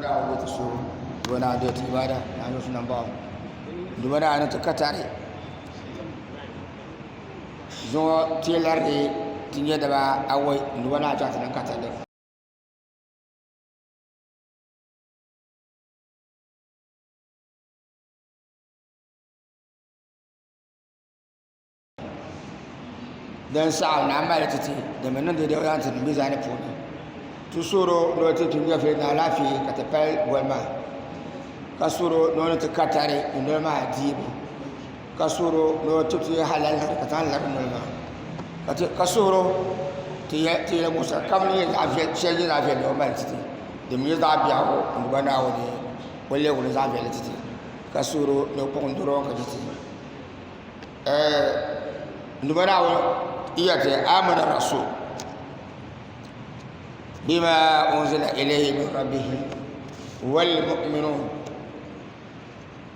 Naawuni ti suhu, Duuma Naawuni deei ti ibaada, Naawuni ti nambɔɣu, Duuma Naawuni ti ka tari. Zuŋɔ ti larigi ti nyɛ daba awɔi Duuma Naawuni chaŋ ti niŋ katalli. Din saɣim ni a mali ti ti din bi niŋ deedee o zaŋ ti niŋ mizani puuni. Ti suhir o ni o ti ti nyɛvili ni alaafee ka ti pali goli maa, ka suhir o ni o ni ti ka tari ni noli maa deebu, ka suhir o ni o ti ti halali ka zaŋ lari noli maa, ka suhir o ti yɛli Musa kam ni nyɛ zaɣ viɛl shɛli nyɛ zaɣ viɛlli o mali ti ti, din mi nyɛ zaɣ biɛɣu n Duuma Naawuni o leegi li zaɣ viɛlli ti ti, ka suhir o ni o kpuɣim doro ka chɛ ti. Duuma Naawuni yɛriti amana rasul bima unzila ilayhi min rabbihi wal mu'minun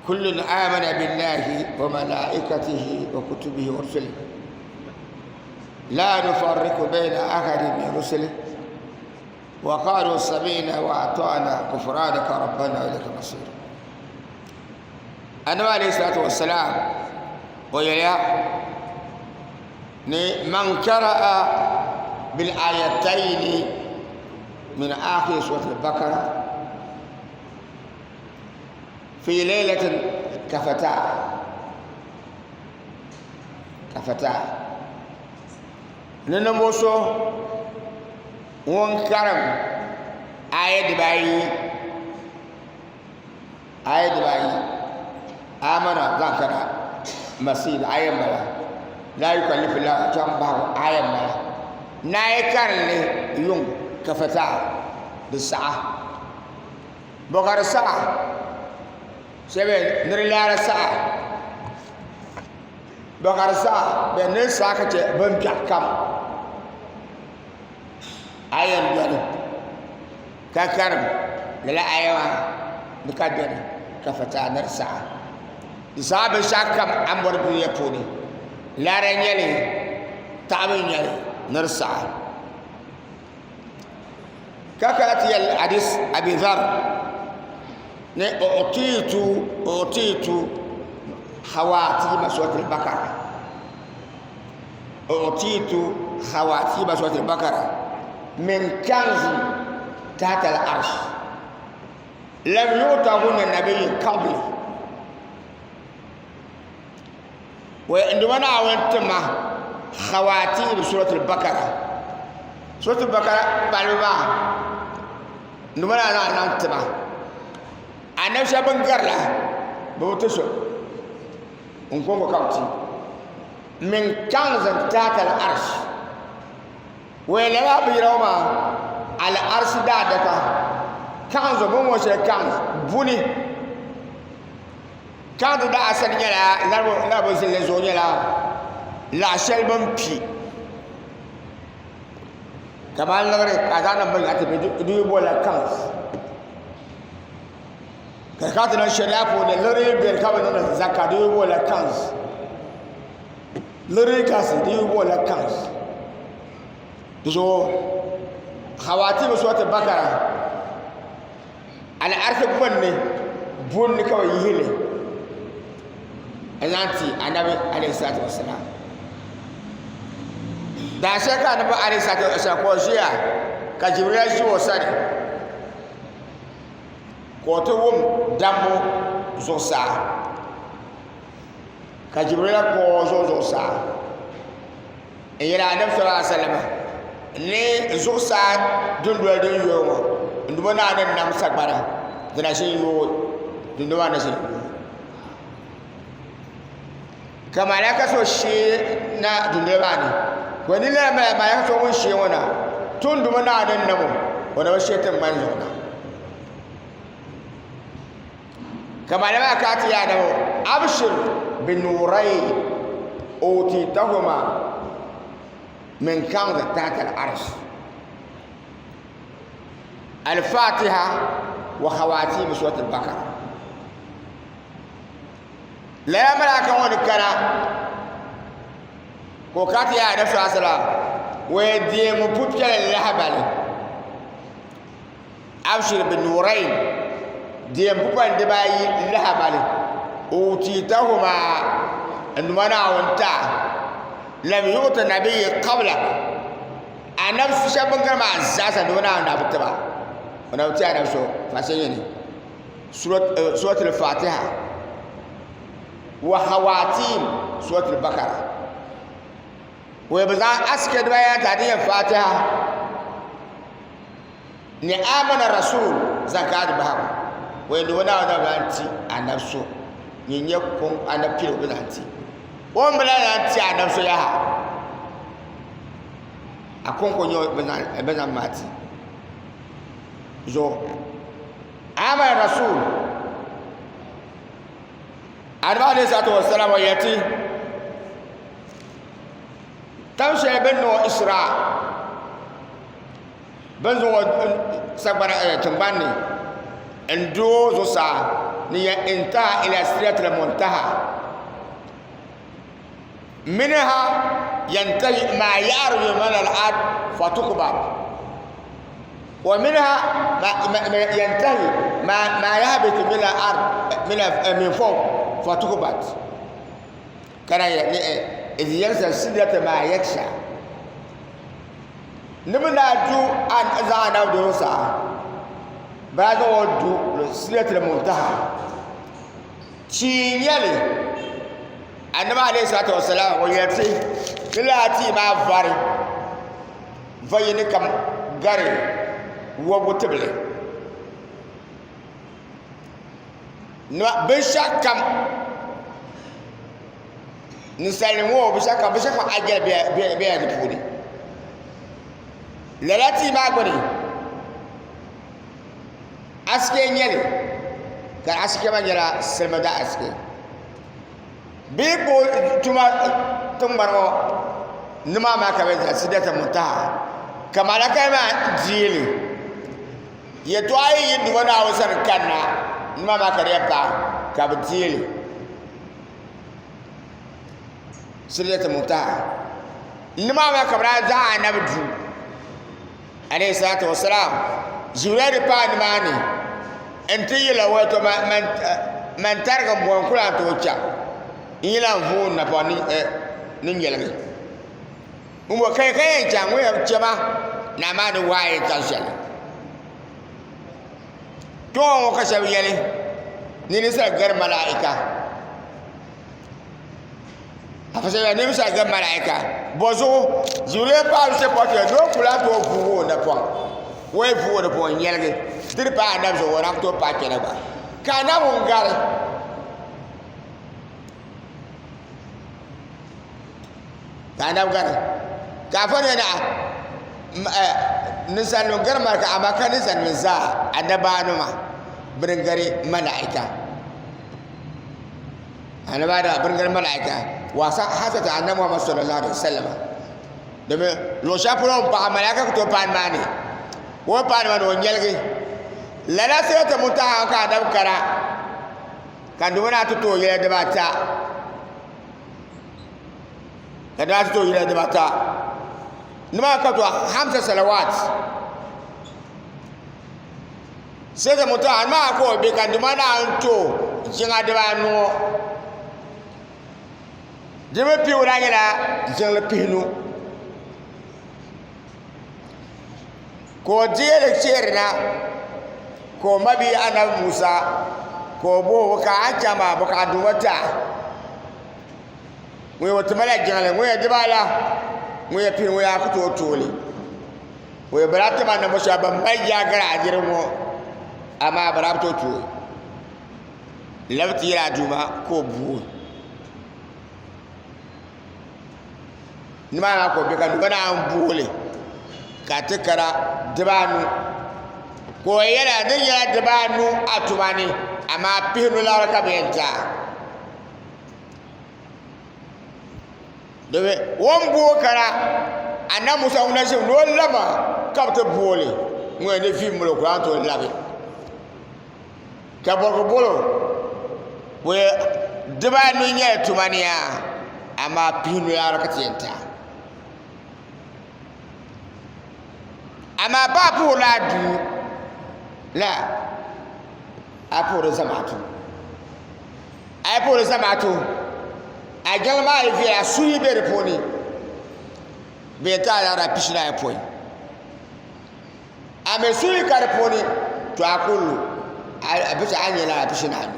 kullun amana billahi wa malaikatihi wa kutubihi wa rusulihi la nufarriqu bayna ahadin min rusulihi wa qalu sami'na wa ata'na ghufranaka rabbana wa ilayka al-masir. Anabi alayhi salatu wassalam o yɛliya ni man kara'a bil ayatayni min akhir surat al-bakara fi laylatin kafata kafata ni ninvuɣu so ŋun karim aya dibaayi Aya dibaayi amana zaŋ kana masii aya n bala la yukallifu lahu chaŋ bahigu aya n bala naai karinli yuŋ kafata di saɣa bɔ ka di saɣa shɛba ni di laara saɣa bɔ ka di saɣa bɛ ni saɣa ka chɛ bin biɛɣu kam aya n bɛni ka karim lala aya maa ni ka bɛni ka fata ni di saɣa di saɣa binshaɣu kam a ni bɔri dunia puuni laara n nyɛli taɣabu n nyɛli ni di saɣa ka kana ti yɛli hadis abi zar ni utiitu utiitu khawatima suratul bakara utiitu khawatima suratul bakara min kanzi tahta al-arsh lam yu'tahunna nabiyyun qabli wa induma Naawuni tima khawatim suratul bakara suratul bakara palibu maa nduma Naawuni niŋ tima anabi shɛba bin garila bi bi ti so n konko ka bi ti min kanzin tahta al-arsh waya lala binyɛra ŋɔ maa al-arshi daadaka kanzu bini bɔŋɔ shɛli kanz buni kanzu daa asali nyɛla laribu zilli zuɣu nyɛla laɣa shɛli bin pi kamani liɣiri ka a zaŋ niŋ bini ti bi di bolila kanz ka di kana ti niŋ shɛriya puuni liɣiri yi biɛni ka bi niŋdi zaka di yi bolila kanz Liɣiri kasi di yi bolila kanz di zuɣu hawatimi surati bakara al'arisi gbunni bunni ka bi yihili n zaŋ ti anabi alayhi salatu wasalam daa shɛli ka anabi alayhi salatu wasalam ka o ʒiya ka jibrila ʒi o sani ka o ti wum dambu zuɣusaa ka jibrila kpuɣi o zuɣu zuɣusaa n yɛli anabi sallallahu alaihi wasallam ni zuɣusaa dundoli din yooi ŋɔ n dumo naa ni nam sagbana di na ʒin yooi dundoli maa na ʒin yooi ka malaika so shee na dundoli maa ni ka o ni lala malaika so ŋun shee ŋɔ na tun dumo naa ni nam o o na bi shee tiŋgbani zuɣu na Ka malama ka ti yaa dabo abshir bi nuurayn utitahuma min kanzi tahta al-arsh al-fatiha wa khawatim surat al-baqara lala malaka ŋɔ ni kana ka o ka ti yaa anabi sallallahu alaihi wasallam wa deemu pupiɛlli lahabali abshir bi nuurayn. Di yɛn pupali dibaayi lahabali uutitahuma n Duuma Naawuni ti a lam yu'ti nabiyyi qablak anabi shɛba bin gari maa zaasa Duuma Naawuni daa bi ti ba o na bi ti anabi so faashee nyɛ ni suratul fatiha wa hawatim suratul bakara wai bi zaŋ asike dibaayi ata din nyɛ fatiha Ni amana rasul zaŋ ka di bahigu o yɛn duhi Naawuni na zaŋ ti anabi so ŋun nyɛ kuŋ anabi piligu bi zaŋ ti o ni bi lahi zaŋ ti anabi so yaha a kɔŋko nyɛ bɛ zaŋ maa ti zuɣu amana rasul anabi alayhi salatu wasalam o yɛti tam shɛli bɛ ni niŋ isra Bɛ ni zaŋ o sagbana tiŋgbani ni n-du o zuɣusaa ni yɛn intaha ila sidratil muntaha minha yantahi ma ya'ruju min al-ard fatuqbad wa minha yantahi ma yahbitu min al-ard min fawq fatuqbad kana idh yaghsha sidrata ma yaghsha Ni bɛ daa du zaŋ anabi zuɣusaa bɛ daa zaŋ o du sidratil muntaha tia n nyɛli anabi alayhi salatu wasalam o yɛli ti ni lala tia maa vari va yini kam gari wɔbigu tibili binshaɣu kam Ninsal nim ŋɔ binshaɣu kam binshaɣu kam ajali bela di puuni lala tia maa gbuni asike n nyɛli ka asike maa nyɛla silimi daa asike bee kpuɣi tuma tingbani ŋɔ nimaa maa ka bi zaŋ sidrati muntaha ka malaka maa deeli yɛltɔɣa yi yi Duuma Naawuni sani kanna nimaa maa ka di yɛn paai ka bi deeli Sidrati Muntaha nimaa maa ka bi daa zaŋ anabi duu alayhi salatu wasalaam Jibril di paai nimaani n ti yɛla o to man tarigi n bɔŋɔ n ku lahi tooi chaŋ n yi lahi vooi n napoŋ ni nyɛligi n bɔ ka yɛn chaŋ ŋun yɛn chɛma ni amaa di waai yɛn chaŋ shɛli Kpɛŋɔ ŋɔ ka shɛba yɛli ni ninsal gari malaika afa shɛba yɛli ni ninsal gari malaika bɔzuɣu Jibril paai luɣushɛli polo ti yɛli doo ku lahi tooi vuugi o napɔŋ o yi vuugi o napɔŋ n yɛligi di di paai anabi zuɣu o naan ku tooi paai kpɛna gba ka anabi ŋun gari Ka anabi gari ka afa ni yɛli ninsalnim gari malika amaa ka ninsalnim zaa annabaanima bini gari malaika annabaanima bini gari malaika wasa hasata annabi Muhammad sallallahu alaihi wasallam domin luɣu shɛli polo n paɣa malaika ku tooi paai nimaani o yi paai nimaani o nyɛligi lala sirati muntaha ka anabi kana ka dubu naa ti tooi yɛla dibaata ka daa ti tooi yɛla dibaata nimaa ka to hamsa salawat sai da mutum amma ko bi ka duma na an to jiŋa dibaanu ŋɔ di mi piibu daa nyɛla jiŋli pihinu Ka o deei li chɛrina, ka o mabia Anabi Musa ka o bɔh o, Ka a ni chaŋ maa, bɔ ka a Duuma ti a? Ŋun yɛn o ti ma la jiŋli, ŋun yɛn dibaala, ŋun yɛn pini ŋun yɛn a ku tooi tooi li. Ŋun yɛn bɛ daa ti ma ninvuɣ shɛba bɛn mali yaa gari a niriba ŋɔ, amaa bɛ daa bi tooi tooi. Lab ti yɛli a Duuma ka o booi. Nimaa maa ka o bɛ ka bɛ naan booli ka ti kara dibaanu ka o yɛla di nyɛla dibaanu a tuma ni amaa pihinu laɣari ka bi yɛn ti a domi o ni booi kara anabi musa ŋun na ʒimi ni o lama ka bi ti booli ŋun yɛn di vi mali o ku lahi tooi labi Ka bɔrigi bol o, Dibaanu nyɛla tuma ni yaa, amaa pihinu yaɣiri ka ti yɛn ti a. Amaa baa puhirila a duu la. A puhiri zamaatu. A yi puhiri zamaatu, a jiŋli maa yi viɛla, a suhi be di puuni, bɛ yɛn ti a laara 49. A mi suhi ka di puuni, to a ku lu, a bi a ni nyɛ laara 45.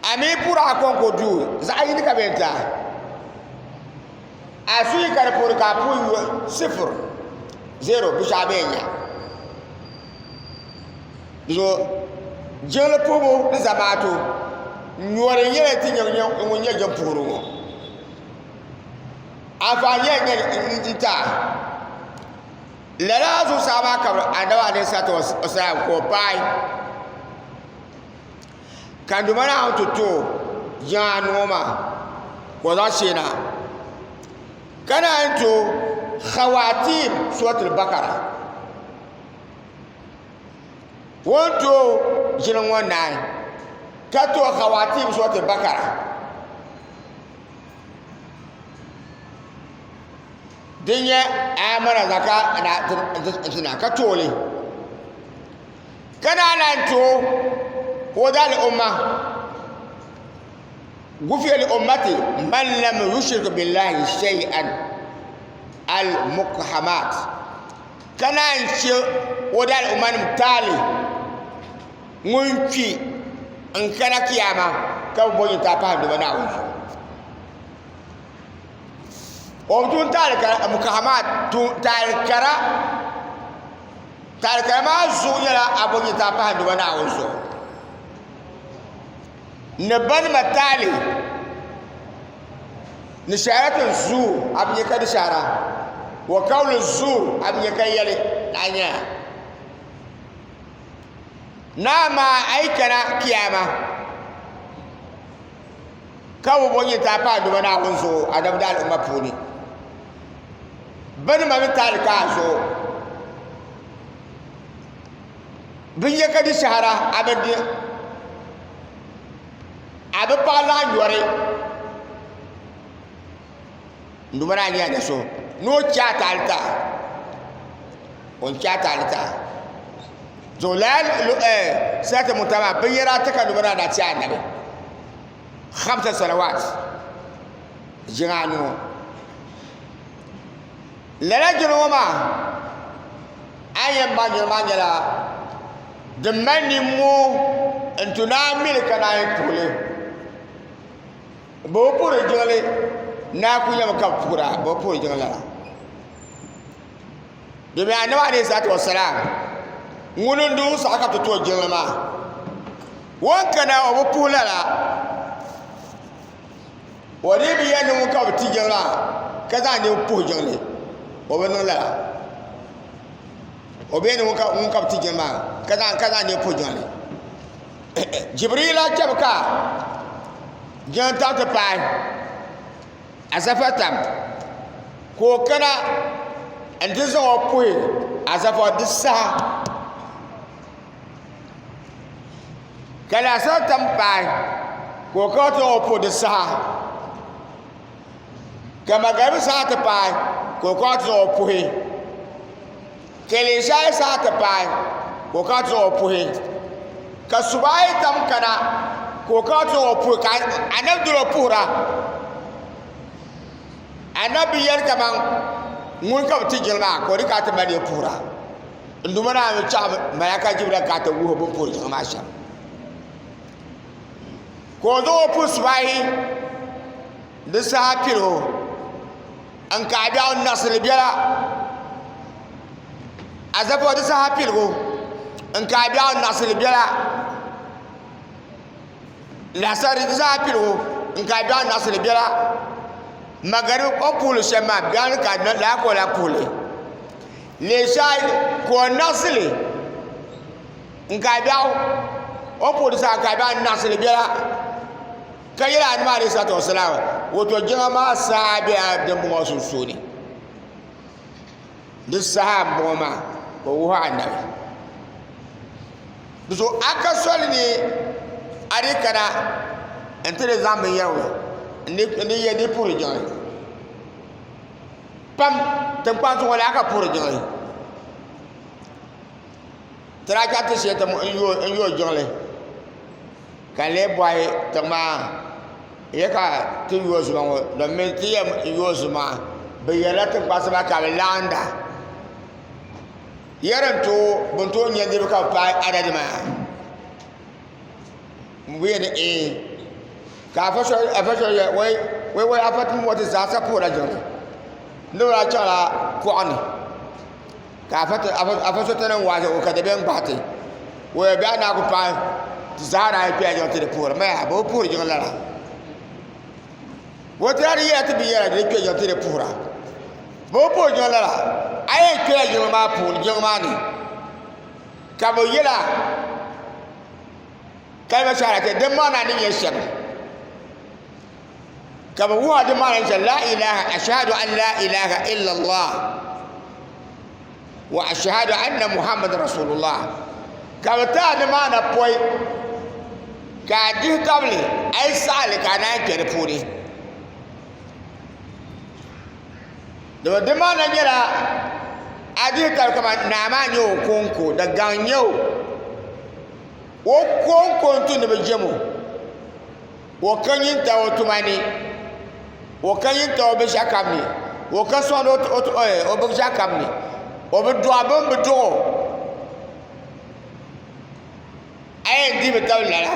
A mi puhiri a kɔŋko duu, zaɣ yini ka bɛ yɛn ti a. A suhi ka di puuni ka a puhi yo sifir, zero, binshɛɣu bɛ yɛn nya. Dizuɣu jiŋli puhibu ni zamaatu nyɔri nyɛla ti nyɛ ŋun nyɛ jiŋ puhiri ŋɔ. Anfaani nyɛla nyɛ n ti a. Lala zuɣusaa maa ka Anabi alayhi salatu wasalam ka o paai ka Duuma Naawuni ti ti o jiŋa anu ŋɔ maa ka o zaŋ sheena ka naan ti o khawatim suratul bakara. O ni tooi ʒili ŋɔ naai ka tooi khawatim surati bakara din nyɛ amana zaka na ka tooli ka naan lahi tooi o daali umma gufiya li ummati man lam yushrik billahi shay'an al muqhamat. Ka naan chɛ o daal'ummanim taali ŋun kpi n-kana Kiyaama ka bɛ bo nyintaa pahi Duuma Naawuni zuɣu. O bi tuun taali kara, mukahamat, tuun taali kara, taali kara maa zuɣu nyɛla a bo nyintaa pahi Duuma Naawuni zuɣu. Ni banima taali ni shaharatin zuur a bi nya ka di shahara wa kawli zuur a bi nya ka yɛli ni a nyaya ni amaa a yi kana kiyama ka bi bo nyintaa paai Duuma Naawuni zuɣu anabi daali'umma puuni banima mi taali ka a zuɣu Bi nya ka di shahara a bi di a bi paɣa laɣ yɔri n duuma naa nyɛla na so ni o chɛ a taali taa o ni chɛ a taali taa so lala sirati mutaba binyɛra ata ka duuma naa daa ti anabi hamsa salawat jiŋa anu ŋɔ Lala jilima ŋɔ maa a ni yɛn baŋ jilima maa nyɛla din mali nimmoo n-ti naa mili ka naan yi puhi li. Bɛ bi puhiri jiŋli naa kuli nyɛmi ka bɛ puhira, bɛ bi puhiri jiŋli lala. Domi Anabi alayhi salatu wa salam ŋuni n-duhi saɣi ka bɛ ti ti o jiŋli maa. O ni kana o bi puhi lala. O dii bi yɛli ni ŋun ka bi ti jiŋli maa ka zaŋ niriba puhi jiŋli o bi niŋ lala o bi yɛli ni ŋun ka bi ti jiŋli maa ka zaŋ niriba puhi jiŋli Jibrila chɛmi ka jiŋli tam ti paai Azafa tam ka o kana n ti zaŋ o puhi Azafa di saha Ka laasabu tam paai ka o kana ti zaŋ o puhi di saha ka magaribi saha ti paai ka o kana ti zaŋ o puhi ka lishai saha ti paai ka o kana ti zaŋ o puhi ka subahi tam kana ka o kana ti zaŋ o puhi ka anabi doli o puhira anabi bi yɛli kaman ŋuni ka bi ti jilima maa ka o di kana ti mali puhira. N Duuma Naawuni chaɣi Malaika Jibrila ka ti wuhi o bɛ ni puhiri jiŋli maa shɛm. Ka o zaŋ o puhi subahi di saha pili o n-kaai biɛɣu n-naɣisili biɛla Azapo di saha piligu n-kaai biɛɣu n-naɣisili biɛla Lasari di saha piligu n-kaai biɛɣu n-naɣisili biɛla Magaribi o ni puhiri shɛm maa biɛɣu ni ka lala ka o lahi puhi li. Leeshai ka o naɣisi li n kaai biɛɣu o ni puhi di saha n kaai biɛɣu n naɣisi li biɛla ka yɛli anabi alayhi salatu wasalaam woto jiŋa maa saha bɛla din bɔŋɔ sunsuuni di saha n bɔŋɔ maa ka o wuhi anabi di zuɣu a ka soli ni a di kana n ti di zaŋ binyɛra ŋɔ n di yɛ di puhiri jiŋli pam tinkpansi ŋɔ laa ka puhiri jiŋli. Ti daa chaŋ ti shee ti n yooi jiŋli ka n lee bɔhi tiŋ maa ya ka ti yooi zuma ŋɔ domin ti yɛn yooi zuma maa bɛ yɛrila tiŋkpansi maa ka bɛ laɣinda ya din tooi bɛ ni tooi nya niriba ka bɛ paai adadi maa bɛ yɛli ni ee ka afa shɛli yɛli wai wai afa ti mɔti zaasa puhirila jiŋli niriba daa chaŋla kuɣa ni ka afa so ti niŋ waazu o ka dabiɛm gbahi ti o yɛli bɛ a naa ku paai ti zaa daa yi kpɛla jiŋli ti di puhiri maya bɛ bi puhiri jiŋli lala o ti daa di yɛla ti binyɛra di kpɛ jiŋli ti di puhira bɛ bi puhiri jiŋli lala a yɛn kpɛla jiŋli maa puuni jiŋli maa ni ka bɛ yɛla kalima shahada din maana ni nyɛ shɛm ka bi wuhi di maana ni la ilaha ashhadu an la ilaha illa allah wa ashhadu anna muhammad rasulullah ka bi taai di maana poi ka a dihi tabili a yi saɣali ka a naan kpɛ di puuni Domi di maana nyɛla a dihi tabili kamani naa maa nyɛ o konko di gaŋ nyɛ o o konko n tu ni bi jɛmo o ka nyintahi o tuma ni o ka nyintahi o binshaɣu kam ni o ka soŋdi o binshaɣu kam ni o bi dɔɣi bini bi dɔɣi o a yɛn dihimi tabili lala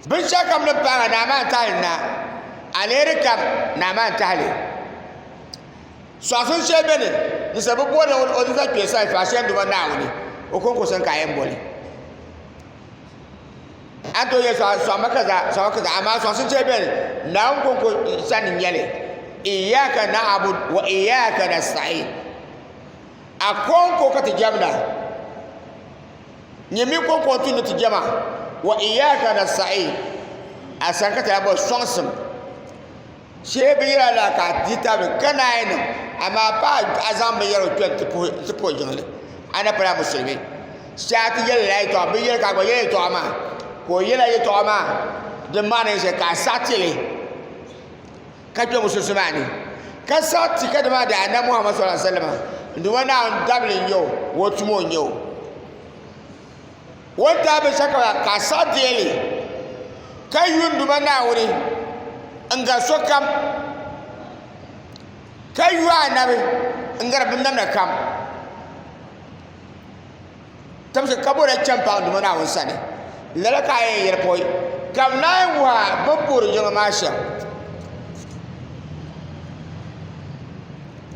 Binshɛɣu kam din paagi naa maa n-tahili na, aleeri kam naa maa n-tahili. Sɔɣisim shɛli beni ninsal bi boli o ni zaŋ kpee sayifa ashɛm Duuma Naawuni o kɔŋko sani ka a yɛn boli. A ni tooi yɛli sɔɣimi kaza, sɔɣimi kaza, amaa sɔɣisim shɛli beni Naawuni kɔŋko sani n-nyɛ li. Iyyaka na'budu wa iyyaka nasta'in. A kɔŋko ka ti jɛmda. Nyɛ mi kɔŋko n-tu ni ti jɛma, wa iyyaka nasta'in, a sani ka ti lahi bɔri sɔŋsim. Shee binyɛra la ka a di tabili ka naai niŋ, amaa pa a zaŋ binyɛrigu kpɛri nti puhi jiŋli, a na pala musulimi. Shee a ti yɛli lala yɛtɔɣa, binyɛri ka a gba yɛli yɛtɔɣa maa, ka o yɛla yɛtɔɣa maa di maani n shɛli ka a saɣi ti li ka kpe musulinsi maa ni, ka saɣi ti ka di maa di Anabi Muhammad sallallahu alaihi wasallam n Duuma Naawuni dabili n-nyɛ o, o tumo n-nyɛ o. O ni daa be shɛli ka a saɣi deei li, ka yu n Duuma Naawuni n-gari sokam, ka yu Anabi n-gari binnamda kam. Tabisi ka bo na chani paɣ n Duuma Naawuni sani. Lala ka a yɛn yɛli pɔi, ka bɛ naan wuhi a bɛ ni puhiri jiŋli maa shɛm.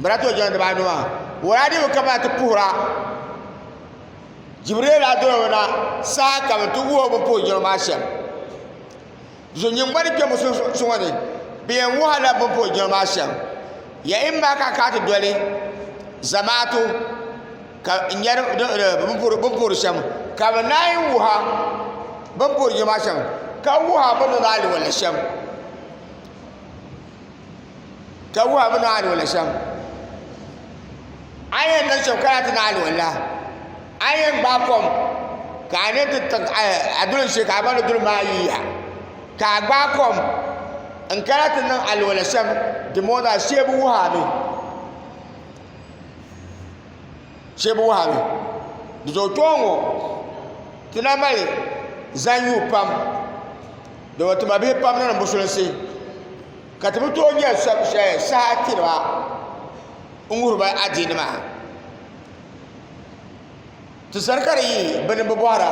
Bɛ daa ti o jiŋli dibaanu maa, o daa dii bi kamina ti puhir a. Jibril daa dol o na saha kam nti wuhi o bɛ ni puhi jiŋli maa shɛm. Zo nyin gba ni kpe musulinsi ŋɔ ni, bɛ yɛn wuhi a la bɛ ni puhi jiŋli maa shɛm. Ya imma ka a kana ti doli zamaatu ka n nya bɛ ni puhiri shɛm, ka bɛ naan wuhi a bɛ ni puhiri jiŋli maa shɛm, ka wuhi a bɛ ni niŋdi aliwala shɛm. Ka wuhi a bɛ niŋ aliwala shɛm. A yɛn niŋ shɛm ka lahi ti niŋ aliwala a yɛn gbaai kom ka a ni ti tiŋ a duli shee ka a baŋ ni duli maa yiya ka a gbaai kom n kana ti niŋ aliwala shɛm dimbɔŋɔ zaa shee bi wuhi a mi shee bi wuhi a mi di zuɣu kpɛŋɔ ŋɔ ti na mali zanyuu pam Dama ti mabihi pam niŋdi musulinsi ka ti bi tooi nya saha tiri ba n-wuhiri ba adiini maa. Ti sani ka di yi bɛ ni bi bɔhira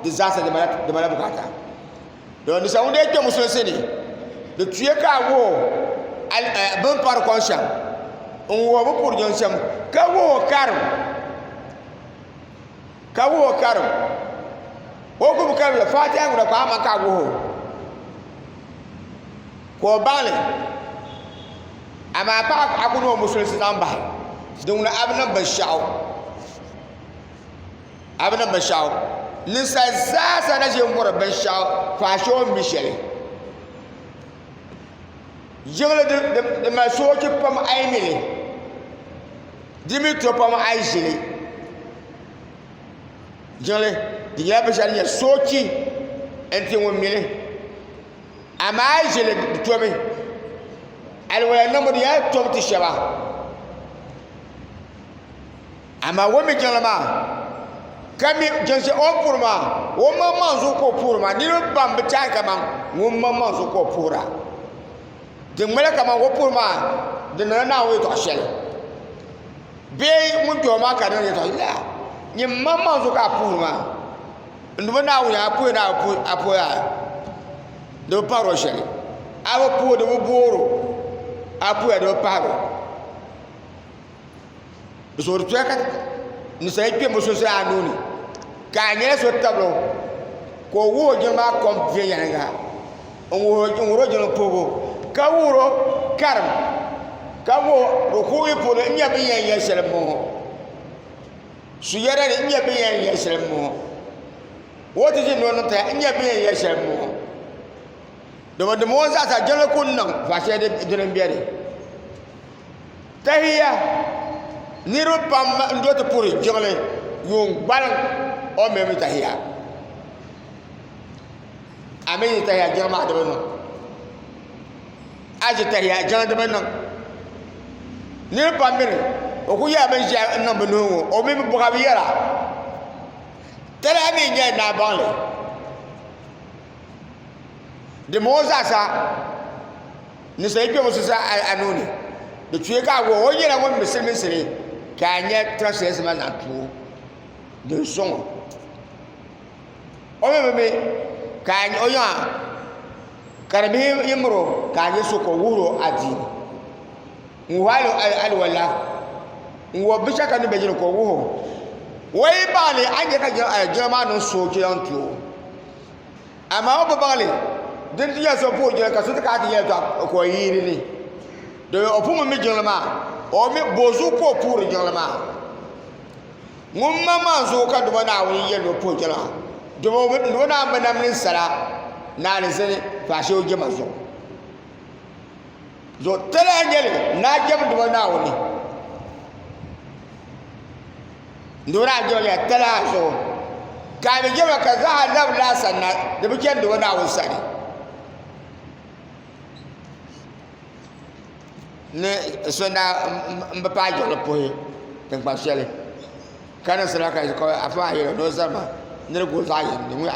di zaasa di mali bukaata. Dama ninsalinima ŋun dee kpe musulinsi ni, di tuya ka a wuhi o bɛ ni pari kom shɛm, n-wuhi o bɛ puhiri jiŋli shɛm, ka wuhi o karim. Ka wuhi o karim. O ku bi karim Fatiha ŋuna ka amaa ka a wuhi o ka o baŋ li amaa paɣa a ku niŋ o musulinsi zaŋ bahi din ŋuna a bi niŋ binshaɣu a bi niŋ binshaɣu ninsal zaasa na ʒi n bɔri binshaɣu faashee o ni mi shɛli jiŋli di mali soochi pam a yi mi li di mi to pam a yi ʒili Jiŋli di nyɛla binshɛɣu din nyɛ soochi n ti ŋun mili amaa a yi ʒili di tomi aliwala niŋbu di nyɛla tom ti shɛba amaa o mi jiŋli maa. Ka mi jinsi o ni puhiri maa, o maŋmaŋ zuɣu ka o puhiri maa. Niriba pam bi tɛhi kaman ŋun maŋmaŋ zuɣu ka o puhira. Di ŋmanila kaman o puhiri maa di niŋla Naawuni yɛtɔɣ shɛli bee ŋun kpe o maa ka di niŋ yɛtɔɣ shɛli. La! Nyin maŋmaŋ zuɣu ka a puhiri maa. N duuma Naawuni, a puhi ni a puhi a di bi pahir o shɛli. A bi puhi di bi boor o, a puhiya di bi pahir o. Di zuɣu di tuya ka ninsal yi kpe musulinsi a nuu ni ka a nyɛla so tabili o ka o wuhi o jiŋli maa kom viɛnyɛliŋga n wuhiri o jiŋli puhibu ka wuhiri o karim ka wuhi rukuuyi puuni n nyɛ bin yɛn yɛli shɛli n bɔŋɔ sujada ni n nyɛ bin yɛn yɛli shɛli n bɔŋɔ o ti ʒi ni o niŋ taya n nyɛ bin yɛn yɛli shɛli n bɔŋɔ domin dimbɔŋɔ zaasa jiŋli ku niŋ zaɣ shɛli dini n biɛni Tahiya niriba pam n-do ti puhiri jiŋli yuun gbaliŋ o mi mi tahiya. A mi yi tahiya jiŋli maa di bi niŋ. A ʒi tahiya jiŋli di bi niŋ. Niriba pam mini o kuli yɛla bini ʒiya n-niŋ bɛ nuhi ŋɔ o mi bi buɣa bi yɛra. Tahiya mi n-nyɛ naa baŋli. Dimbɔŋɔ zaasa Ninsal yi kpe musulinsi a nuu ni, di tuya ka a wuhi o nyɛla ŋun mi siliminsili ka a nya translation maa zaŋ ti o din sɔŋ o. O mi bi mi ka o yiŋa ka di bihi yi miri o ka a nya so ka o wuhiri o adiini n-wuhi aliwala n-wuhi binshɛɣu kam ni be jini ka o wuhi o. O yi baŋ li a ni nya ka jiŋli maa niŋ soochi zaŋ ti o. Amaa o bi baŋ li, di ni ti nyɛla so puhi jiŋli ka so ti kana ti yɛli tɔ ka o yiini li. Domin o pun bi mi jiŋli maa, o mi bozuɣu ka o puhiri jiŋli maa. Ŋun maŋmaŋ zuɣu ka Duuma Naawuni yɛli ni o puhi jiŋli maa, domin Duuma Naawuni bi nam ninsala ni alizini faashee o jɛma zuɣu. Zuɣu ti lahi nyɛli ni a jɛm Duuma Naawuni. Duuma Naawuni jɛma nyɛla talahi zuɣu ka a mi jɛma ka zaɣa labi laa sani na di bi chani Duuma Naawuni sani. Ni so daa m bi paai jiŋli puhi tiŋkpan shɛli ka niŋ saraka ka afa maa yɛli o ni o zalima ni di guui zaɣ yini ni ŋun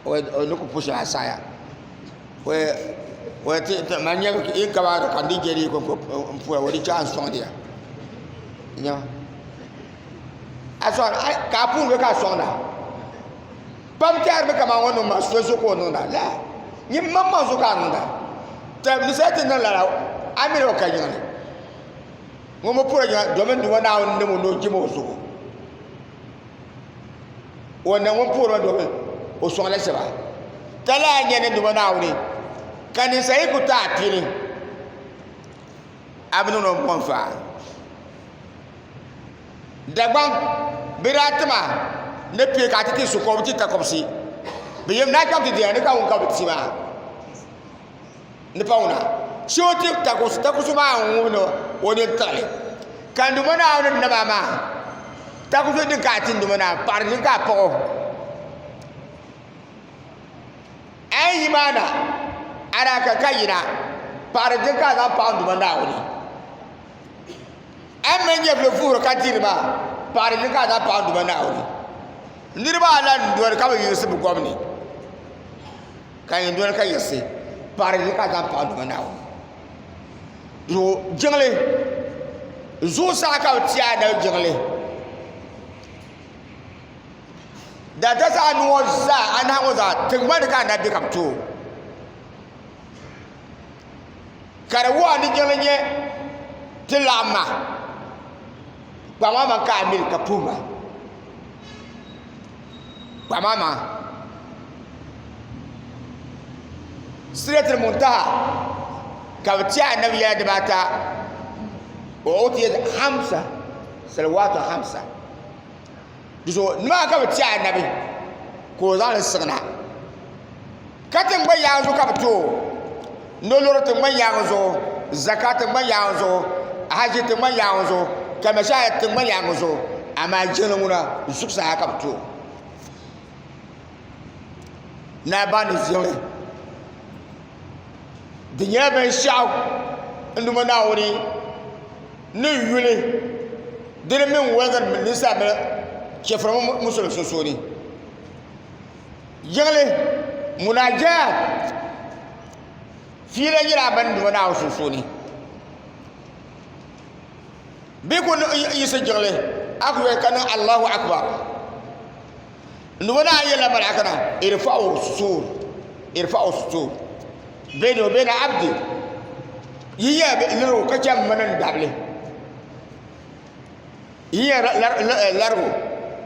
o ni ku puhi shɛli asaya man nyɛ yi kaba ka di jɛri n puya o di chaŋ sɔŋdiya ka a puhiri ka a sɔŋda pam tɛhirimi kaman o ni niŋ maa so zuɣu ka o niŋda la nyin maŋmaŋ zuɣu ka a niŋda ni saha ti niŋ lala a mini o ka yiŋli ŋun bi puhiri yiŋa domin Duuma Naawuni ni niŋ o ni o jim o zuɣu o ni ŋun puhiri ma domin o sɔŋla shɛba ka lahi nyɛ ni Duuma Naawuni ka ninsal yi ku ti a pini a bi niŋdi o m-pɔŋ faa. Dagbaŋ bɛ daa ti ma ni pee ka a ti ti su ka o bi ti takɔbisi. Bɛ yɛm naa chaŋ ti diya ni ka ŋun ka bɛ ti maa ni pa ŋuna. Shee o ti takɔbisi, takɔbisi maa n-ŋubi ni o nini tiɣi li. Ka n Duuma Naawuni ni nam a maa, takɔbisi din ka a ti n Duuma Naawuni, paɣiri din ka a paɣ o. A yi yi maa na, a daa ka ka yina, paɣiri din ka a zaŋ paɣi n Duuma Naawuni. A ni mali nyɛvili vuhiri ka diri maa, paɣiri din ka a zaŋ paɣi n Duuma Naawuni. Niriba ala n-doli ka bi yiɣisi bɛ gom ni, ka nyin doli ka yiɣisi, paɣiri din ka a zaŋ paɣi n Duuma Naawuni. Zuɣu jiŋli zuɣusaa ka bɛ ti anabi jiŋli. Daadasa anu ŋɔ zaa anahi ŋɔ zaa tiŋgbani ni ka anabi be ka bɛ ti o. Ka di wuhi a ni jiŋli nyɛ ti laɣim ma kpaŋmaŋ ka a miri ka puhi ma kpaŋmaŋ Sidratul Muntaha ka bi ti anabi yɛla dibaata wa utiyat hamsa salawatu hamsa di zuɣu nimaa ka bi ti anabi ka o zaŋli siɣina Ka tiŋgbani yaaŋa zuɣu ka bɛ ti o ni o lori tiŋgbani yaaŋa zuɣu, zaka tiŋgbani yaaŋa zuɣu, haji tiŋgbani yaaŋa zuɣu, kalima shɛhi tiŋgbani yaaŋa zuɣu, amaa jiŋli ŋuna zuɣusaa ka bɛ ti o. Naa baŋ ni jiŋli di nyɛla binshɛɣu n Duuma Naawuni ni yuli dini mini waligiri ninsal mini. Chɛfuri mini musulim sunsuuni. Jiŋli, munaajaat, fiila nyɛla a mini Duuma Naawuni sunsuuni. Bɛ ku yiɣisi jiŋli a ku yɛli ka niŋ Allahu Akbar. Duuma Naawuni yɛlila malaika na irfa'u sutur irfa'u sutur bayni wa bayna abdi yi yɛ larigu ka chɛ m mini n dabili yi yɛ larigu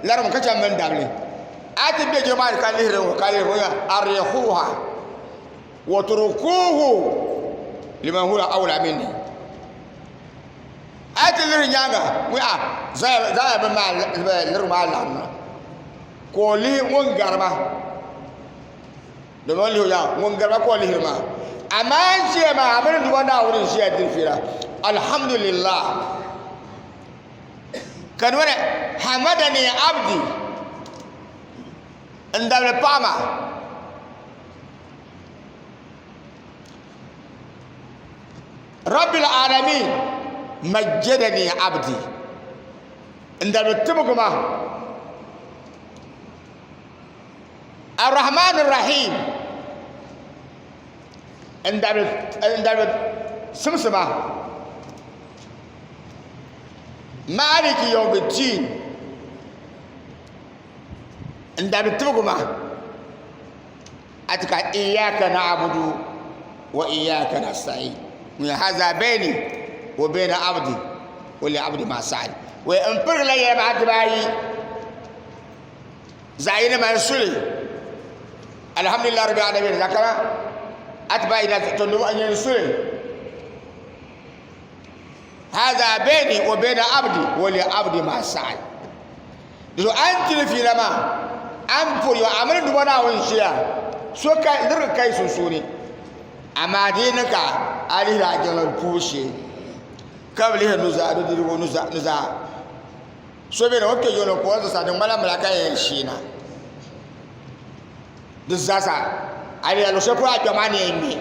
larigu ka chɛ m mini n dabili a ti bɛ jiŋli maa ni ka lihiri ŋɔ ka lihiri ŋɔ arihuha watrukuhu liman huwa awla minni a ti lihiri nyaanga ŋun a zaya bi maa lirigu maa laɣim na ka o lihi ŋun gari ba domin o lihi o nyaanga ŋun gari ba ka o lihiri maa amaa n ʒiya maa a mini Duuma Naawuni n ʒiya diri fiila alhamdulillah ka di ŋmani hamadani abdi n dabili paɣa maa Rabbil alamin majjadani abdi n dabili tibigi ma arrahman rahim n dabili simsi ma maliki yawmiddin n dabili tibigi ma atika iyaka na'budu wa iyaka nasta'in ŋun haza bayni wa bayna abdi wa li abdi ma sa'al wa n pirigila yɛla maa dibaayi zaɣ yini man suli alhamdulillah rabbil alamin zakara atba ila to n yɛn suli haza bayni wa bayna abdi wa li abdi ma sa'al Di zuɣu a ni tiri fiila maa, a ni puri yo a mini Duuma Naawuni ʒiya so ka lirigi ka yi sunsuuni, amaa di yi niŋ ka a lihiri a jiŋli pubu shee ka bi lihiri nuzaa nudirigu nuzaa so beni o ni kpe jiŋli ni ka o zuɣusaa di ŋmanila malaka yɛn sheena di zaasa a lihiri luɣu shɛli polo a kpɛma ni yɛn ŋme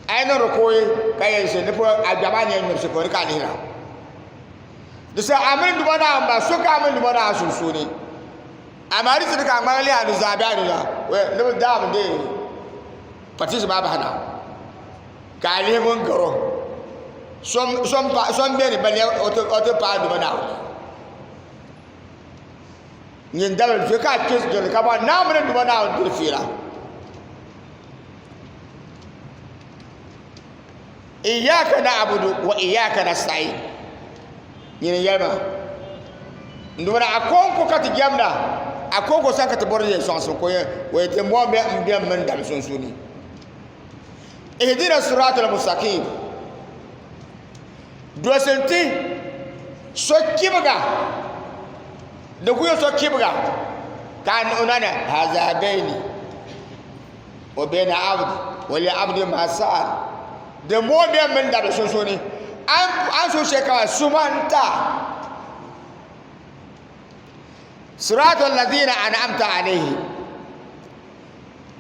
a yi niŋ rukui ka yɛn ʒe di polo a kpɛma ni yɛn ŋmɛri shɛli polo di ka a lihira. Di saha a mini Duuma Naawuni maa, so ka a mini Duuma Naawuni sunsuuni. Amaa di chɛ ka a ŋmaligi lihi a nuzaa bee a nuzaa ni bɛ daami deei patiisa maa bahi na, ka a lihi ŋun gar o. So m-beni ba lɛbi o ti paai Duuma Naawuni. Nyin dabili chɛ ka a kpe jiŋli ka bɔhi Naawuni mini Duuma Naawuni diri fiila. Iyyaka na'budu wa iyyaka nasta'in nyini yɛli ma n duuma a konko ka ti jɛmda a konko sani ka ti bɔri yɛn sɔŋsim ka o yɛn ti mɔŋ bɛ n bɛn mini dam sunsuuni ihdina siratal mustaqim dolsin ti so kibiga di ku yɛ so kibiga ka a nani haza bayni wa bayna abdi wa li abdi ma sa'al din bɔŋɔ bɛ mini dabili sunsuuni a ni suhu shɛli ka suma n-ta sirata alladhina an'amta alayhi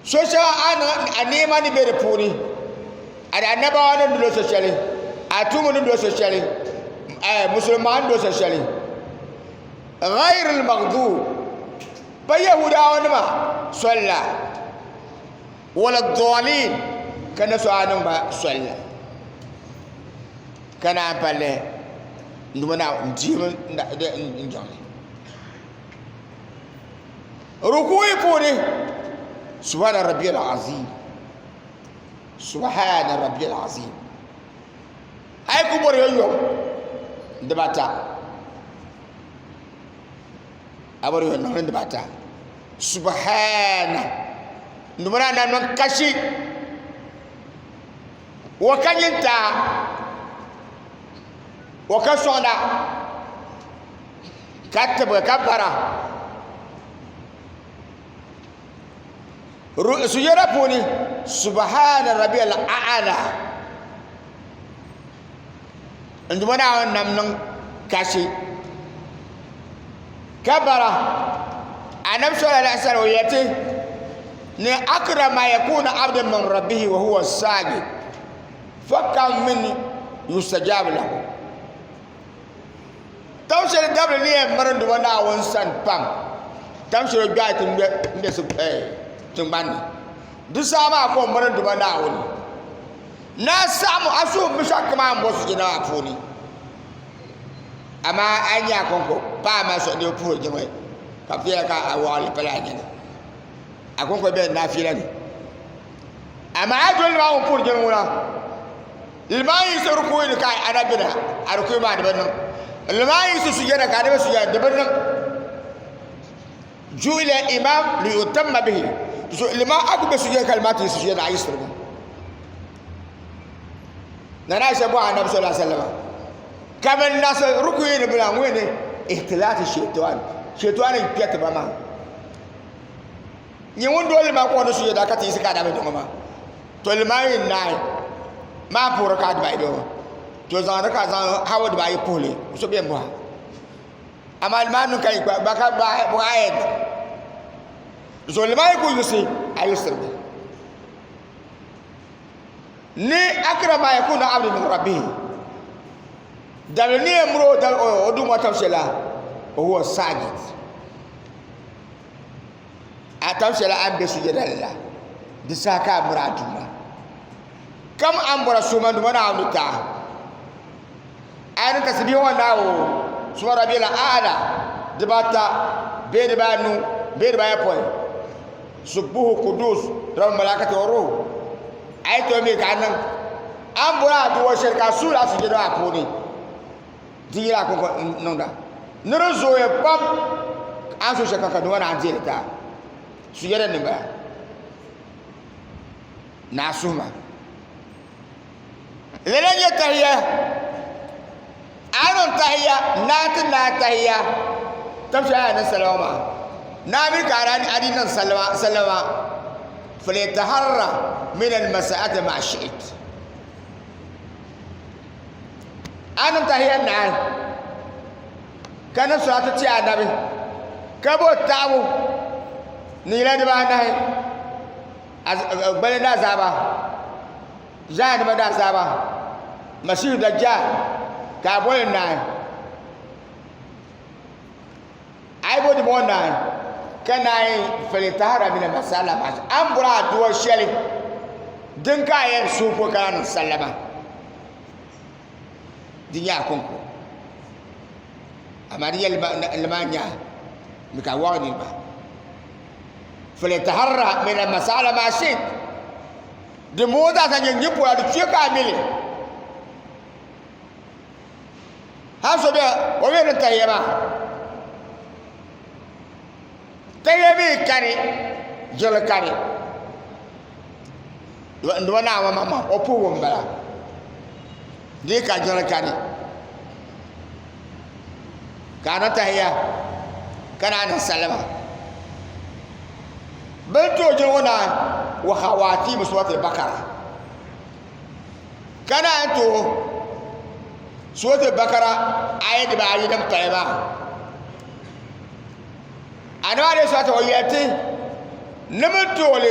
so shɛŋa a neema ni be di puuni a di annabawa ni doli so shɛli a tuumba ni doli so shɛli musulima ni doli so shɛli ghayril maghdub Pa Yahuudawanima soli la, wala ddɔɔliin, ka Nasaranim gba soli la, ka naan pa lihi n-dumo Naawuni n-dihimi n jiŋli. Rukuuyi puuni, Subhaana Rabbiyal Aziim, Subhaana Rabbiyal Aziim. A yi ku bɔri yomyom dibata. A bɔri yɔn niŋli dibata subhana ndumana na niŋ kashi wa ka nyinta wa ka sɔŋda ka tibigi ka bara sujada puuni subhana rabbiyal a'la N Duuma Naawuni nam niŋ kasi ka bara Anabi sallallahu alaihi wasallam o yɛti ni akra ma yakunu abdu min rabbihi wa huwa sajid fa kam min yustajab lahu. Tam shɛli dabili ni yɛn miri n-duba Naawuni sani pam, tam shɛli o gbaai ti ŋmɛ m-be tiŋgbani ni, di saha maa ka o miri n-duba Naawuni. Ni a saɣim a suhu binshɛɣu kam a ni bo sujɛda maa puuni, amaa a yi nya a kɔŋko, paai mali suhudoo puhiri jiŋli, ka bɛ ti yɛli ka a waɣili pala a nini. A kɔŋko beni naafila ni. Amaa a yi doli nimaani ŋun puhiri jiŋli ŋuna, Liman yiɣisi rukuyi ni ka a na beni a rukuyi maa di bi niŋ. Liman yiɣisi sujada ka a na be sujada di bi niŋ. Ju'ila imam li yutamma bihi. So liman a ku be sujada ka liman ti yiɣisi sujada a yiɣisirimi. Nana Aisha bɔhi Anabi sallallahu alaihi wasallam ka bi nasi rukuyi ni bila ŋun ni ihtilaati shaitan shaitan n kpɛ ti ba maa nyɛ ŋun doli liman ka o ni sujada ka ti yiɣisi ka a na bi niŋ maa. To liman yi naai maa puhiri ka dibaayi bɛ ŋɔ to zaŋdi ka zaŋ hawa dibaayi puhili so bɛn bɔha amaa liman niŋ ka yi gba ka bɔha a yɛn niŋ so liman yi ku yiɣisi a yiɣisirimi ni akira maa yakunu abdi min rabbihi dabili ni yɛn miri o duuma tam shɛli la o huwa sajid A tam shɛli a ni be sujɛda ni la, di saha ka a miri a Duuma. Kam a ni bɔra suhuma Duuma Naawuni ni ti a. A yi niŋ tasibihi ŋɔ naai o, suma rabia la a'ala dibaata bee dibaanu bee dibaayopɔin, subuhu kudus rabbul malaikati wa ruhu. A yi tooi mi ka a niŋ a ni bɔri aduwa shɛli ka a suhiri a sujɛda maa puuni. Di nyɛla a kɔŋko n-niŋda. Ni di zooya pam a ni su shɛli kam ka nima naan deei li ti a. Sujɛda ni m-bala. Ni a suhu maa. Lala n-nyɛ tahiya. A yi niŋ tahiya, naa ti naai tahiya, tab shɛli a ni niŋ salima maa, naa mi ka a di niŋ salima maa, falyataharra min almasa'ati ma shi'it. A niŋ tahiya naai ka niŋ salatu ti Anabi ka bo taɣibu ni yila dibaanahi gbali daazaaba ʒaanima daazaaba Masihu Dajjal ka a boli naai a yi bo dimbɔŋɔ naai ka naai falyatahara min almasala a ni bɔri aduwa shɛli din ka a yɛn suhi pɔi ka lahi niŋ sallama di nyɛ a kɔŋko amaa di nyɛ limaan nyaa mi ka waɣa niriba falyataharra min almasala ma shit din bɔŋɔ zaa sa nyɛ nyɛ pɔla di tuya ka a mili hali so bɛ o mi ni tahiya maa tahiya mi kani jiŋli kani Duuma Naawuni maŋmaŋ o puhibu m-bala di yi ka jiŋli kani ka a niŋ tahiya ka naan niŋ salima bɛ ni tooi jiŋli ŋɔ naai wa khawatimu suratul bakara ka naan tooi suratul bakara aya dibaayi din paya maa Anabi alayhi salatu wa yɛli ti ni bi tooli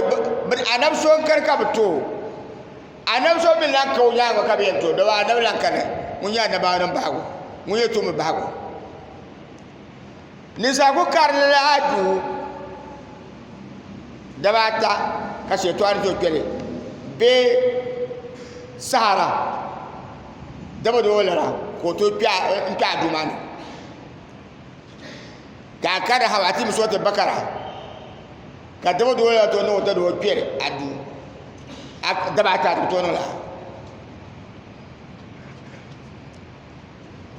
anabi so n kani ka bi tooi anabi so mi lan ka o nyaanga ka bi yɛn tooi dama anabi lan kani ŋun nyɛ anabaa nim bahigu ŋun yɛ tumdi bahigu ninsal ku karili la a duu dabaata ka shɛtɔɣa ni tooi kpɛli bee sahara dama doo lana ka o tooi kpɛ a duu maa ni Ka a kari haba ti mi ti bakara ka dama doo la to niŋ o tadi o kpɛri a duu a daba ata ti to niŋ la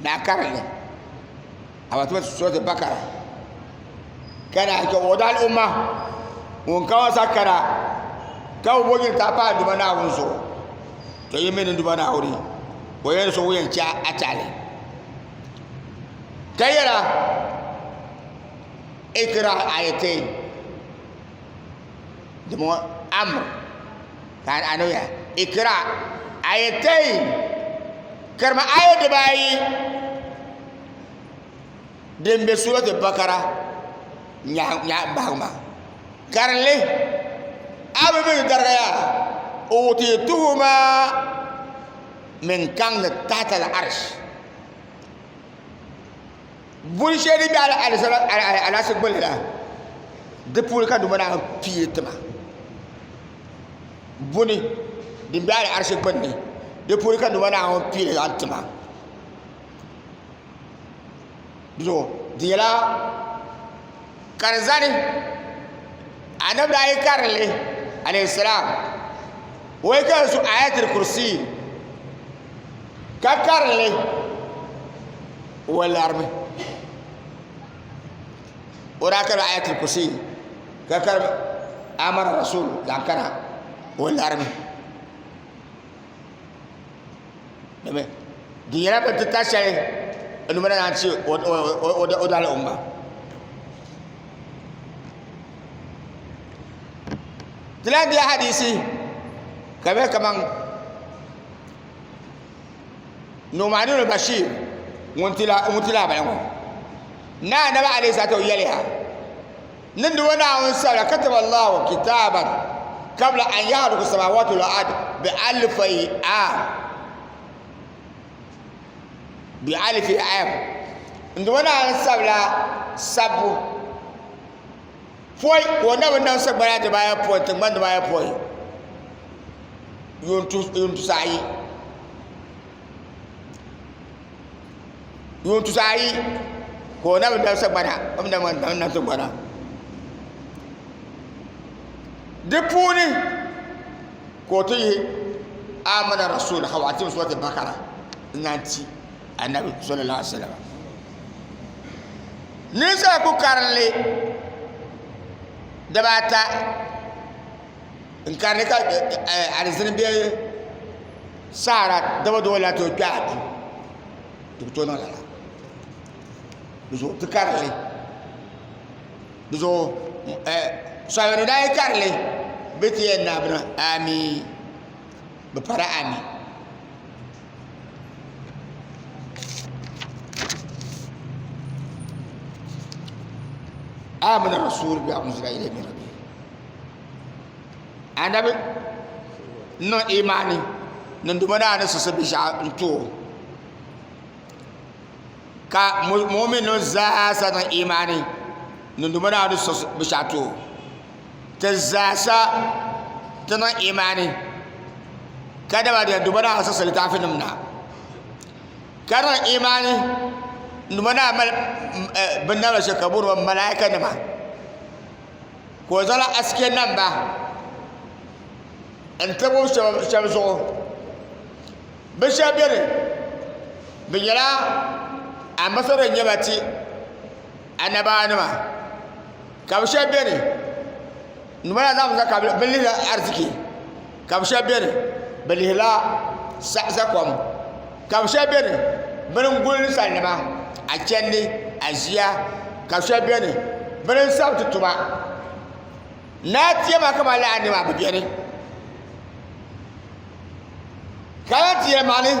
ni a karili a ti mi surati bakara ka naan chɛ o daal umma ŋun kama sa kana ka bi bo nyini ti a paai Duuma Naawuni zuɣu to yi mi ni Duuma Naawuni o yɛn so ŋun yɛn chɛ a taali Ka yɛra, Ikra ayatain dimbɔŋɔ amr ka anabi ya ikra ayatain karima aya dibaayi din be surati bakara nyahi bahigu maa karinli a bi mi di dariga yaa utituhuma min kaŋ ni tahta al arsh. Buni shɛli din bɛ alaasi gbunni la di puuni ka Duuma Naawuni pii li tima. Buni din bɛ alaasi gbunni di puuni ka Duuma Naawuni pii li zaŋ tima. Dizuɣu di nyɛla ka di zani anabi daa yi karili alayhi salaam o yi kari su ayatul kursi ka karili o larimi o daa kari ayatul kursi ka kari amana rasul zaŋ kana o larimi Domi di nyɛla bin titali shɛli n numa naan chi o dali umma ti lahi biɛ hadisi ka bɛ kaman Nu'man ibn Bashir ŋun ti lahabali ŋɔ ni anabi alayhi salatu yɛliya ni nduba Naawuni sabila kataba Allahu kitaban kabla an yahluka samawati wal ard bi alfai am bi alfi am nduba Naawuni sabila sabbu pɔi ka o na bi nam sagbana dibaayopɔin tiŋgbani dibaayopɔin yuun tusaayi Yuun tusaayi ka o na bi nam sagbana o mi na nam tiŋgbana di puuni ka o ti yihi amana rasul hawatim surati bakara n na ti anabi sallallahu alaihi wasallam ninsal ku karinli dibaata n karili ka alizini bɛ saara daba doo la ti o kpɛ a duu di bi tooi niŋ lala di zuɣu ti karili di zuɣu sɔhimi ni daa yi karili bɛ ti yɛn naai bini amii bi para amii amana rasul bi unzila ilayhi min rabbi anabi niŋ imaani ni Duuma Naa ni siɣisi binshɛɣu n-ti o ka muminim zaasa niŋ imaani ni Duuma Naa ni siɣisi binshɛɣu ti o ti zaasa ti niŋ imaani ka dama di Duuma Naa siɣisi litaafinima na ka niŋ imaani ni Duuma Naa mali binnamda shɛli ka bɛ booni ba malaikanima ka o zaŋla asike namba n tabi o shɛba zuɣu bɛ shɛba beni bɛ nyɛla ambasada n-nyɛ ba ti anabaanima ka bɛ shɛba beni nima na zaŋ ka bɛ lihiri ariziki ka bɛ shɛba beni bɛ lihirila sakom ka bɛ shɛba beni bɛ ni guli ninsalinima a chandi a ʒiya ka bɛ shɛba beni bɛ ni sabiti tuma naa tiɛma kamani lala nima bi beni ka lahi ti yɛlimaŋli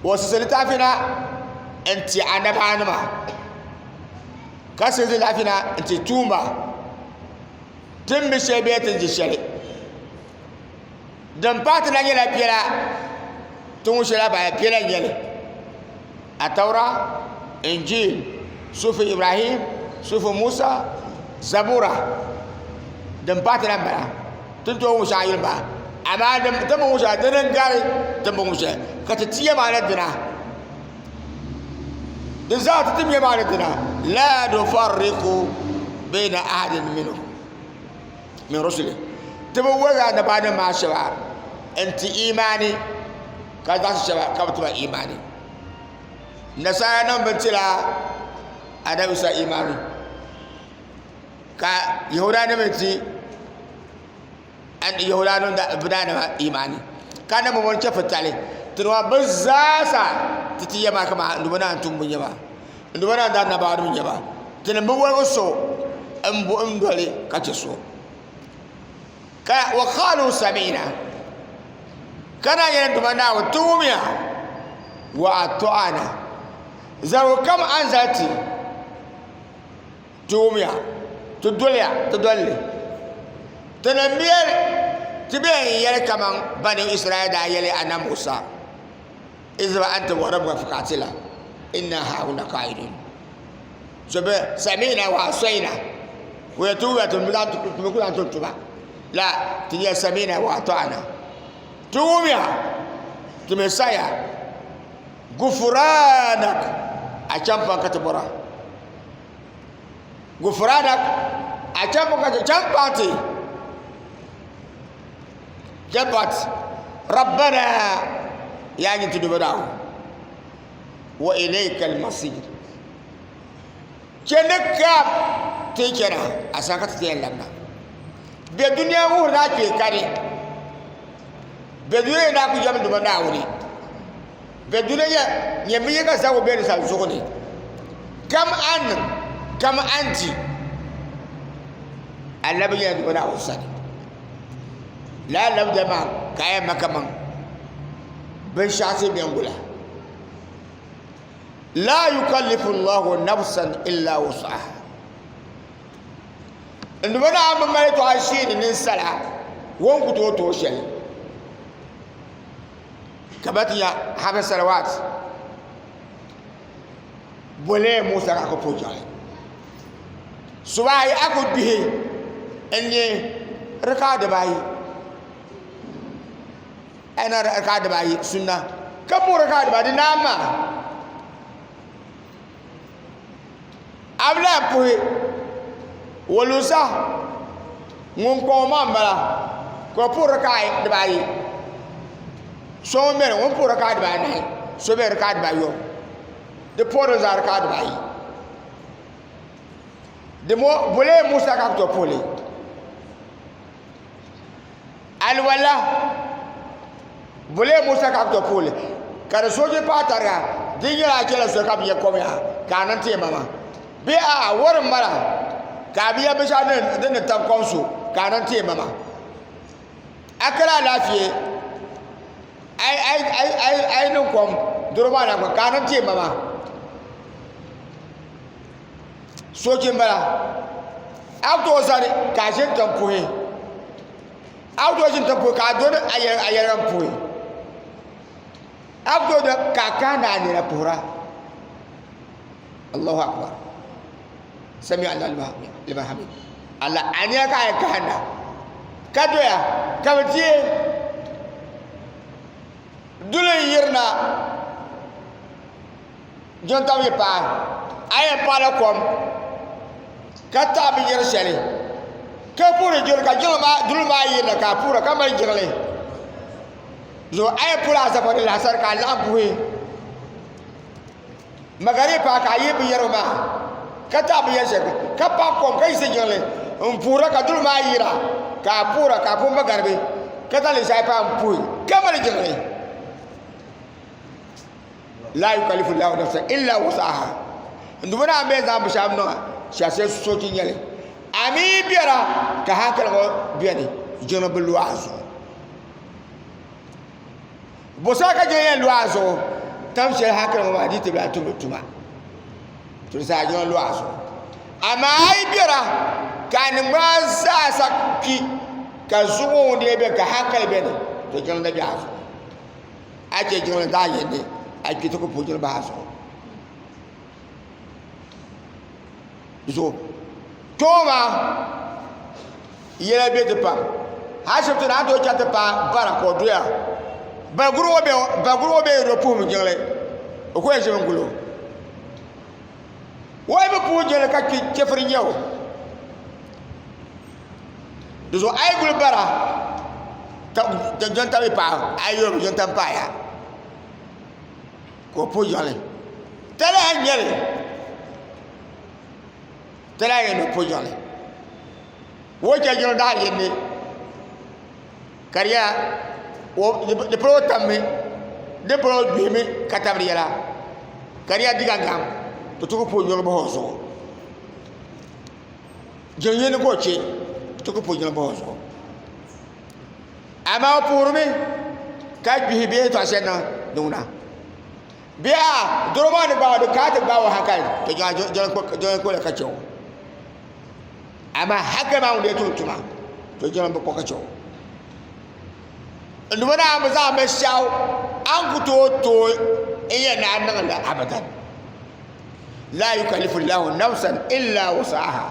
o siɣisi litaafi na n-ti anabaanima ka siɣisi litaafi na n-ti tuumba ti ni mi shɛli bee ti ni je shɛli Din pahi ti lahi nyɛla biɛla ti ŋun shɛli baya biɛla n nyɛli Ataura, Injil, Sufi Ibrahim, Sufi Musa, Zabura din pahi ti lahi bala ti ni tooi wum shɛŋa yuli maa amaa ti ni wum shɛŋa dini n gari ti ni bi wum shɛli ka ti tiya maa ni dina di zaa ti ti miya maa ni dina la nufarriqu baina ahadin minhum min rusuli ti bi woligi annabanim maa shɛba n-ti imaani ka zaɣisi shɛba ka bi ti ba imaani nasaranim bi tila anabi Isa imaani ka yahudanim mi ti yahudanim bi daanima imaani ka niŋ bi chɛfurtali ti nima bi zaasa ti ti yɛma kaman n Duuma Naawuni tumbu n-nyɛ ba n Duuma Naawuni daanabanim n-nyɛ ba tinim bi woligi so n doli ka chɛ so ka wa qalu sami'na ka na yɛli Duuma Naawuni ti wumya wa ata'na zaligu kam a ni zali ti ti wumya ti doliya ti doli li ti ni mi ti bɛ yɛn yɛli kaman bani Israel daa yɛli Anabi Musa izhab anta wa rabbuka faqatila. Inna haahuna kaidun. So bɛ sami'na wa asayna. Waya ti wuya ti mi ku zaŋ tum tuma. La ti nyɛ sami'na wa ata'na. Ti wumya ti mi saya gufuranak a champaŋ ka ti bɔra. Gufuranak a champaŋ ka ti champaŋ ti champaŋ ti rabbana yaa nyin ti duba Naawuni wa ilayka al-masir chɛndi kam ti chɛna a sani ka ti ti yɛn labina bɛ dunia wuhiri ni a kpee kani bɛ dunia ni a ku jɛmdi duba Naawuni Bɛ duna yɛ nyɛ bɛ yi ka zaŋ o bɛ ni sal zuɣu ni, kam a niŋ, kam a ni di, a labi nyɛla duma Naawuni sani. Lala labidali maa ka a yɛn ma kaman binshɛɣu ti bɛn gula. La yukallifu Allahu nafsan illa wus'aha. N Duuma Naawuni bi mali tɔɣa sheeni ninsala o ni ku tooi tooi shɛli. Ka ba ti nya habi salawat bole Musa ka ku puhi jiŋli. Subahi a ku gbihi n-ne rika dibaayi a na rika dibaayi sunna ka puhi rika dibaayi di naan maa a bi lahi puhi walusa ŋun kpaŋ o maŋ m-bala ka o puhi raka'a dibaayi so ŋun beni ŋun puhi raka'a dibaanahi so beni raka'a dibaayɔbu di puhiri zaa raka'a dibaayi di bole Musa ka bɛ tooi puhi li Alwala bole Musa ka bi to puhili ka di sooje paai tariga di nyɛla a chɛla soli ka bi yɛ kom yaa ka a niŋ taimama bee a wori n bala ka a bi yɛ binshaɣu din ni tam kom so ka a niŋ taimama a kala alaafee a yi niŋ kom doro maa na ka a niŋ taimama Soochi n bala a ku tooi zani ka a ʒini tiŋ puhi a ku tooi ʒini tiŋ puhi ka a doni a yɛliga puhi a ku tooi doni ka a kaandi a nina puhira Allahu akbar sami Allahu liman hamid Allah a nina ka a yɛn kahinda ka doya ka bi deei duli n yirina Jintam yi paai, a yɛn paɣila kom ka taɣi binyɛr shɛli ka puhiri jiŋli ka duli maa yirina ka a puhira ka mali jiŋli zuɣu a yɛn puhila azafa ni laɣasari ka a laɣim puhi magaribi paai ka a yihi binyɛrigu maa ka taɣi binyɛr shɛli ka paɣi kom ka yiɣisi jiŋli n puhira ka duli maa yira ka a puhira ka a puhi magaribi ka zaŋ lisaayi paai n puhi ka mali jiŋli. La yukallifu llahu nafsan illa wusaha n duuma naa bɛ zaŋ binshɛɣu niŋ shɛli sochi nyɛli a mi biɛla ka hankali ŋɔ biɛni jiŋli bi lu a zuɣu bo saha ka jiŋli yɛn lu a zuɣu tam shɛli hankali ŋɔ maa di ti lahi tumdi tuma to di saha jiŋli lu a zuɣu amaa a yi biɛla ka a niŋgbuna zaa sa kpi ka zuɣu ŋɔ ŋun dii biɛni ka hankali biɛni to jiŋli na bɛ a zuɣu A chɛ jiŋli zaɣ yini a kpi ti ku puhi jiŋli bahi a zuɣu zuɣu kpɛŋɔ maa yɛla bɛ ti pam hali shɛbi ti naan tooi chɛri ti paai bara ka o doya baliguri ŋɔ bɛ yɛn puhimi jiŋli o ku yɛn ʒimi guli o o yi bi puhi jiŋli ka kpi chɛfiri n-nyɛ o Di zuɣu a yi guli bara ka jɛnta bi paai a yi yuli jɛnta paaya ka o puhi jiŋli talahi n nyɛli talahi n nyɛli ni o puhi jiŋli o chɛ jiŋli daɣa yindi ka di nyɛla di polo o tammi di polo o gbihimi ka tabiri yɛla ka di nyɛla di gaŋgaŋ di ti ku puhi jiŋli bahi o zuɣu Jiŋ yini ka o chɛ ti ku puhi jiŋli bahi o zuɣu amaa o puhirimi ka gbihi bee yɛltɔɣa shɛli niŋ di ŋuna bee a doro maa ni gbaai o di kana ti gbaai o hankali to jiŋli kpɔla ka chɛ o amaa hankali maa ŋun dee tum tuma to jiŋli bi kpɔ ka chɛ o n duuma Naawuni bi zaŋ binshɛɣu a ni ku tooi tooi n yɛn ni a niŋ li abadan. La yukallifu llahu nafsan illa wusaha.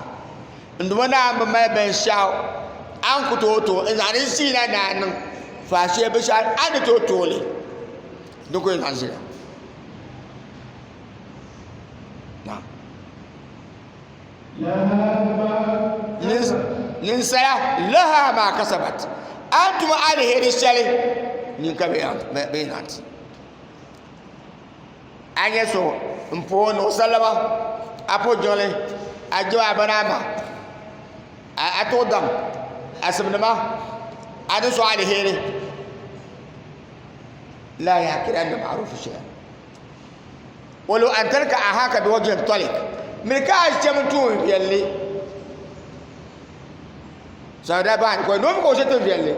N Duuma Naawuni bi mali binshɛɣu a ni ku tooi tooi n zaŋdi ʒiina ni a niŋ faashee binshɛɣu a ni tooi tooi li di ku yɛn zaŋ ʒila. Naam. Ninsala laha maa kasabat a ni tum aliheri shɛli nyin ka bɛ yɛn zaŋ ti. A nyɛ so n puhi o ni o salima a puhi jiŋli a jɛma a bini ama a tuɣi daŋ a simdima a ni so aliheri la yahkiranna ma'rufu shay'an walaw an tarka ahaka biwajhin talik miri ka a chɛmi tuun viɛlli sanda baani ko nomi ka o chɛ tuun viɛlli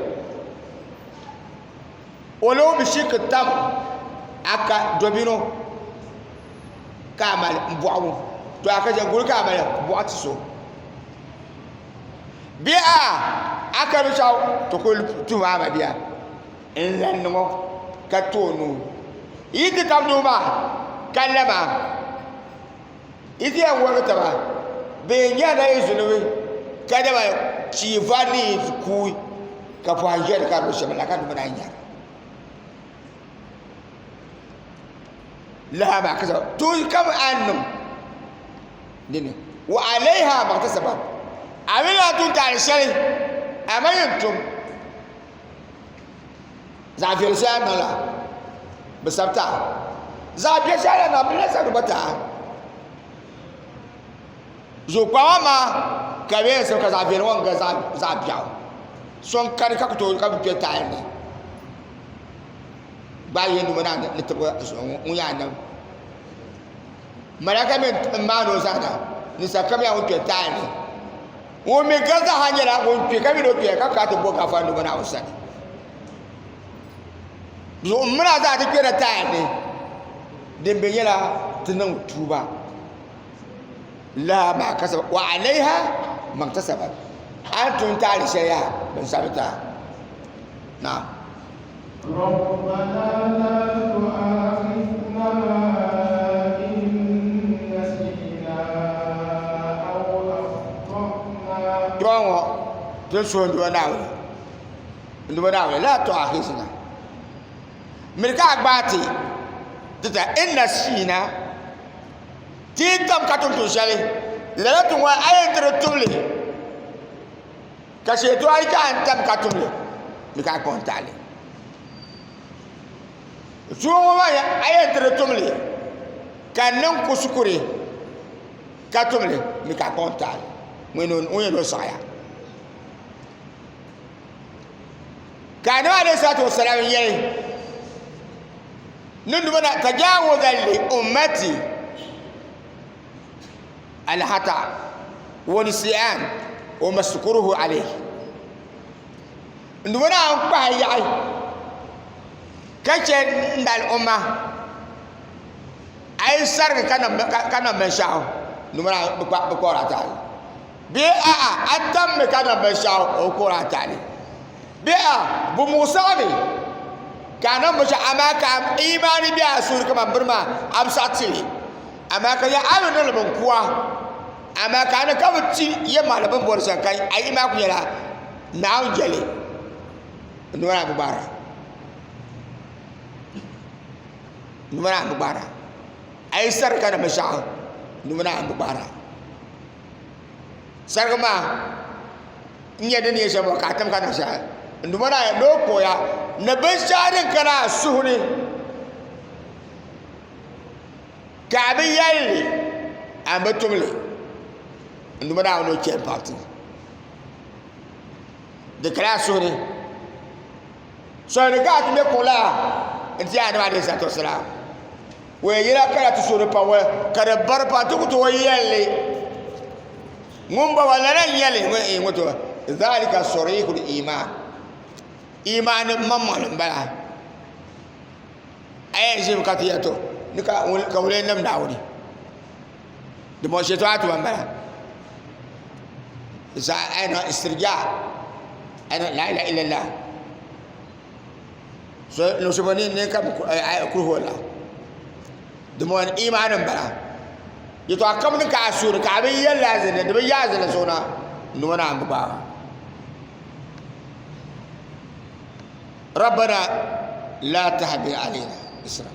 walaw bi shiki tam aka dobino ka a mali n bɔɣu to a ka chɛ guli ka a mali bɔɣu ti so bee a a ka binshɛɣu ti kuli tuhim a ma bia n lan niŋ o ka ti o nuu yi ti tabi doo maa ka la maa yi ti yɛn wɔrigi taba bee n nyɛla yi zunubi ka dama chi vari ni yi kuui ka pɔhim ʒiɛri ka di bi shɛm la ka di bi naan nyari laha maa ka tuun kam a ni niŋ dini wa alaiha maktasabat a mi lahi tum taali shɛli a ma yɛn tum Zaɣ viɛli shɛli a ni niŋ la bi sabi ti a zaɣ biɛ shɛli a ni niŋ bi lahi sabiri gba ti a zuɣu kpaŋa maa ka bɛ yɛn sabi ka zaɣ viɛlli ŋɔ n gari zaɣ biɛɣu so n kani ka ku tooi ka bi kpɛ taali ni gbaai yɛn duuma naa ni tibigi ŋun nyɛ anabi malaka mi n maani o zaŋda ninsal kam yaa ŋun kpɛ taali ni Ŋun mi gari zaa ha nyɛla ŋun kpi ka mi ni o kpiya ka kana ti bo gaafara nima Naawuni sani. Zuɣu m mini a zaa ti kpɛrila taaya ni din be nyɛla ti niŋ tuuba laha maa kasaba wa alayha maktasabat a ni tum taali shɛli yaha bin sabi ti a. Naam. Rabbana la tu'akhidhna in nasina aw akhta'na. Dua ŋɔ ti suhi n Duuma Naawuni, n Duuma Naawuni la tu'akhidhna miri ka a gbaai ti ti ta in nasina ti yi tam ka tum tuun shɛli lala tuun ŋɔ a yɛn ti di tumli. Ka shɛtɔɣa yi ka n tam ka tumli ni ka kpaŋ taali zuŋɔ ŋɔ maa a yɛn ti di tumli ka niŋ kuskuri ka tumli ni ka kpaŋ taali ŋun yɛn o saɣaya ka anabi alayhi salatu wasalam yɛli ni numa na tajawuzan li ummati alhata wa nisyan wa maskuruhu alayhi n duuma Naawuni kpahi yaɣi ka chɛ n al'umma a yi sarigi ka niŋ binshaɣu n duuma Naawuni bi kpahiri a taali bee a'a a tammi ka niŋ binshaɣu o bi kpahiri a taali bee a bi muɣisimi ka a niŋ binshaɣu amaa ka imaani bɛ a suhuri kaman bini maa a bi saɣi ti li amaa ka nya a bi niŋli bin kuwa amaa ka a ni ka bi ti yɛlimaŋli bin bɔri shɛm ka a yi maa ku nyɛla Naawuni jɛli n nima naa bi gbaara n nima naa bi gbaara a yi sari ka ni binshaɣu n nima naa bi gbaara sarigi maa n nyɛ di ni nyɛ shɛm ka a tim ka niŋ shɛli n nima naa ni o kpuɣiya ni binshaɣu din kana a suhu ni Ka a bi yɛli li, a ni bi tum li, n Duuma Naawuni o chɛ m-paɣi ti. Di kala a suhu ni. Soli ni ka a ti me kuɣ la n-ti Annabi alayhi salatu wasalam. O yɛn yɛla kala ti suhu ni pam ka di bari pam ti ku tooi yɛli li. Ŋun bɔŋɔ lala n-nyɛ li ŋun ŋun to zalika sarihul iman. Imaani maŋmaŋli m-bala. A yɛn ʒimi ka ti yɛli to ni ka ŋun lee nam Naawuni di bɔŋɔ shɛtɔɣa tuma m-bala za aina istirja aina la ilaha illallah so nusubu ni ni ka kuli hola di bɔŋɔ imaani m-bala. Yɛtɔɣa kam ni ka a suhuri ka a bi yɛli a zilli, di bi yaai zilli zuɣu na, noo naan bi gbaai a. Rabbana la tahmil alayna isra.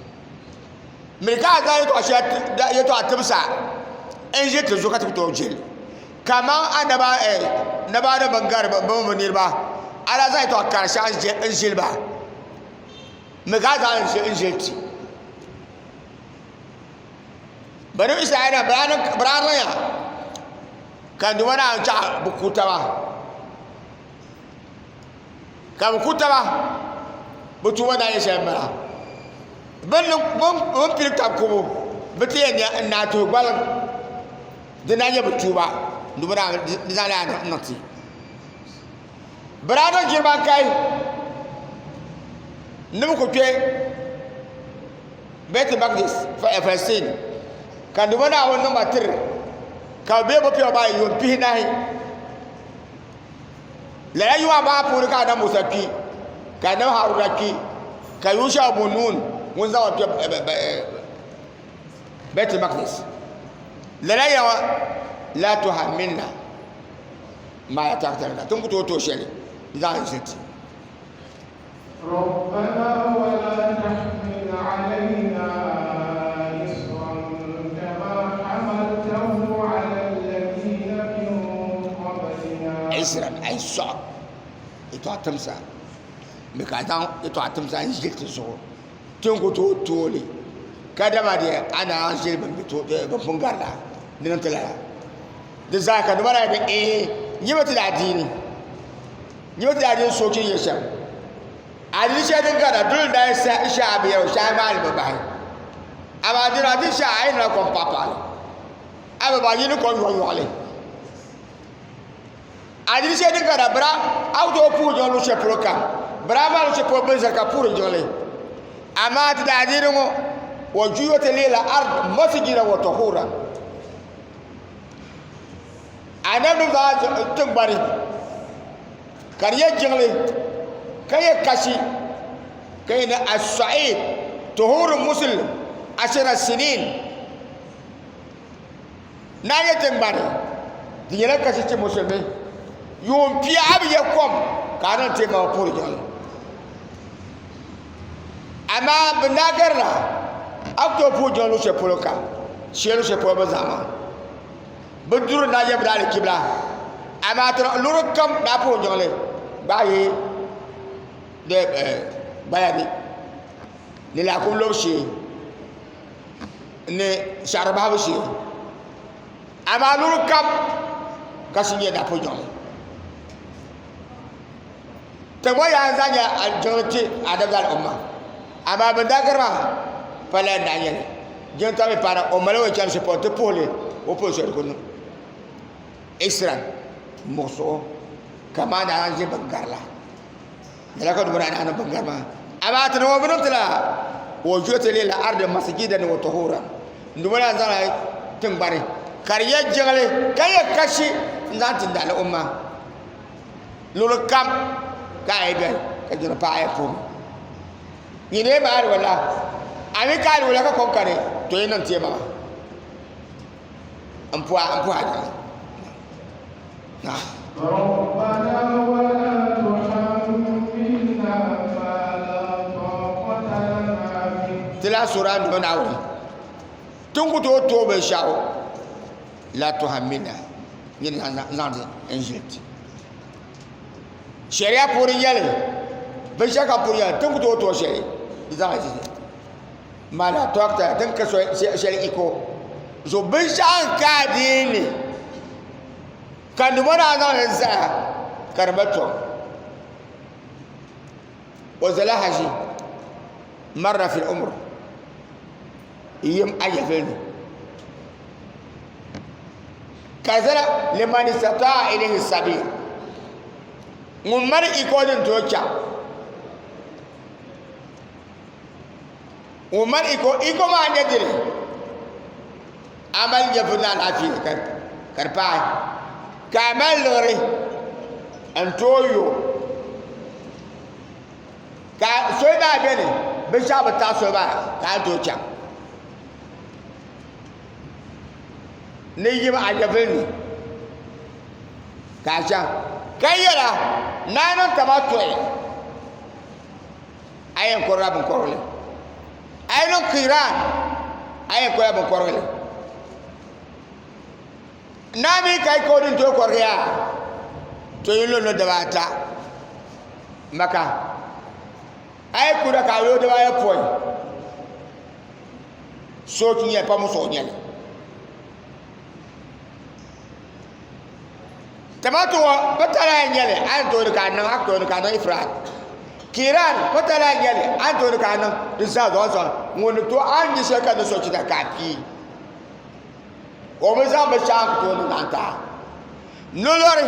Miri ka a zaŋ yɛtɔɣa shɛli yɛtɔɣa timsa n-ʒi ti zuɣu ka ti ku tooi jeli. Kaman a naba naba ni bin gari bɛ mini bɛ niriba, a daa zaŋ yɛtɔɣa kara shɛŋa n-ʒili ba. Miri ka a zaŋ n-ʒili ti. Bani Israɛla bɛ daa niŋya ka Duuma naan chaɣ bɛ ku taba, ka bɛ ku taba bɛ tuuma daa nyɛ shɛli m-bala. Bɛ ni pili tab kubu, bɛ ti yɛn naai tuhi gbaliŋ, di daa nyɛ bɛ tuuba, Duuma naan di zaŋ li niŋ ti. Bɛ daa niŋ jirimankai ni bɛ ku kpe Baitul Maqdis, Palestine, ka Duuma Naawuni niŋ ba tiri ka bɛ be bɛ piɛba maa yuun pihinahi. Lala yuma maa puuni ka Anabi Musa kpi, ka Anabi Haruna kpi, ka Yusha bun Nun ŋun zaŋ ba kpe Baitul Maqdis. Lala yawa la tuhammilna ma la taqata lana, ti ni ku tooi tooi shɛli zaŋ ʒili ti. ربنا ولا تحمل علينا إصرا كما حملته على الذين من قبلنا. Isran ay sɔɣ yɛtɔɣa timsa bɛ ka a zaŋ yɛtɔɣa timsa n ʒili ti zuɣu ti ni ku tooi tooli ka dama di a naan ʒili bin pun garila di niŋ ti lala di zaa ka dama daa bi ee nyɛ ti daa diini Nyɛ ti daa soochi nyɛ shɛm. Adiini shɛli din gari duli n daa shɛ a biyɛri shɛhi maa ni bi bahi. Amaa dina ti shɛ a yi nila kom paɣipaɣili. A bi bahi yi ni kom yɔɣiyɔɣili. Adiini shɛli din gari bira a ku tooi puhi jiŋli luɣ shɛli polo kam. Bira maa luɣ shɛli polo bini zali ka puhiri jiŋli. Amaa ti daa adiini ŋɔ wa juyo ti leela ard masjida wa tahura. Anabi maa tiŋgbani ka di nyɛ jiŋli ka nyɛ kasi ka nyɛ ni as-sa'id tuhuru muslim ashara sinin naa nyɛ tiŋgbani di nyɛla kasi ti musulmi yuun pia a bi yɛ kom ka a niŋ teema puhiri jiŋli amaa bi naa garila a ku tooi puhi jiŋli luɣu shɛli polo kam shee luɣu shɛli polo bi zaŋ maa Bɛ duri na yɛm daa alikibla, amaa ti luɣili kam daa puhi jiŋli gbaai yi di gbaya ni ni laakum lobu shee ni shɛhiri bahibu shee, amaa luɣili kam ka shi nyɛ daa puhi jiŋli. Tiŋ ŋɔ yaa n-zaŋ nyɛ jiŋli ti Adam al'umma, amaa bɛn daa gari maa pa lala n-daa nyɛ li. Jiŋli tɔbu mi paana o mali o ni chani shɛli polo nti puhi li o polo shɛli di ku niŋ. Israel muɣisi o kaman daa ʒi bɛn gari la. Lala ka Duuma daa niŋ bɛn gari maa. Amaa ti ni ŋɔ bi niŋ ti lala, o ʒi o ti leela ardi masijidan wa tuhuran. Duuma daa zaŋla tiŋgbani ka di nyɛ jiŋli ka nyɛ kashi n-zaŋ ti al'umma. Luɣili kam ka a yi doli ka jina paɣa yi puuni nyini yi maari wala a mi ka wala ka kom kani to yi niŋ teema n puha n puha jina na. ربنا ولا تحملنا ما لا طاقة لنا به. Ti lahi suhiri a Duuma Naawuni ti ni ku tooi tooi binshɛɣu la tuhammilna nyini zaŋdi n-ʒili ti. Shɛriya puuni n-nyɛ li, binshɛɣu kam puuni n-nyɛ li, ti ni ku tooi tooi shɛli di zaŋ li ʒili. Maa la tɔɣita din ka shɛli iko zuɣu binshɛɣu n-ka adiini ka nima daa zaŋ li zaya ka di mali tom. O zala haʒi marra fil umr yim a nyɛvili ni. Ka zala liman istataa ilayhi sabil ŋun mali iko din tooi chaŋ ŋun mali iko iko maa nyɛ dini a mali nyɛvuli ni alaafee ka di paai ka a mali liɣiri n tooi yo ka soli maa beni binshɛɣu bi taɣi soli maa ka a ni tooi chaŋ. Ni yim a nyɛvili ni ka a chaŋ ka yɛla naa niŋ tamatuɣi a yɛn kɔrila binkɔrili a yi niŋ kiran a yɛn kɔrila binkɔrili naa mi ka yi ka o din tooi kɔrigi yaa to yi lo daba ata maka a yi kura ka a lo daba ayopɔin soochi nyɛli pa musuɣu nyɛli Tomato ŋɔ patala n nyɛli a ni tooni ka a niŋ a ku tooni ka a niŋ ifraad kiran patala n nyɛli a ni tooni ka a niŋ di zaa zuɣu zuɣu ŋun ni tooi a ni nyɛ shɛli ka ni so chita ka a pii o bi zaŋ binshaɣu n ku tooi niŋ n ti a nolori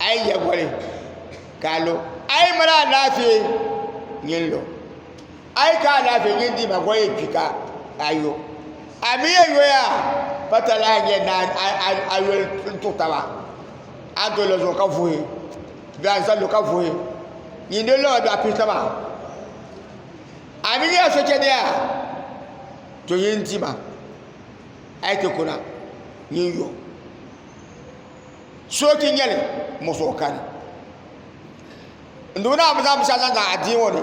a yi yɛ goli ka a lo a yi mali alaafee nyin lo A yi ka alaafee nyin di ma goli yi kpi ka a yo. A mi yɛn yoya pa talahi nyɛ ni a yoli n-tuɣi taba. A ni tooi lo zuɣu ka vuhi bee a ni sa lo ka vuhi nyin di lomi biɛɣu pihita maa. A mi nyɛla sochɛdiya to nyin di ma a yi ti kuna nyin yo. Soochi n-nyɛ li muɣisigu kani. N duuma Naawuni zaŋ binshɛɣu zaŋ zaŋ adiini ŋɔ ni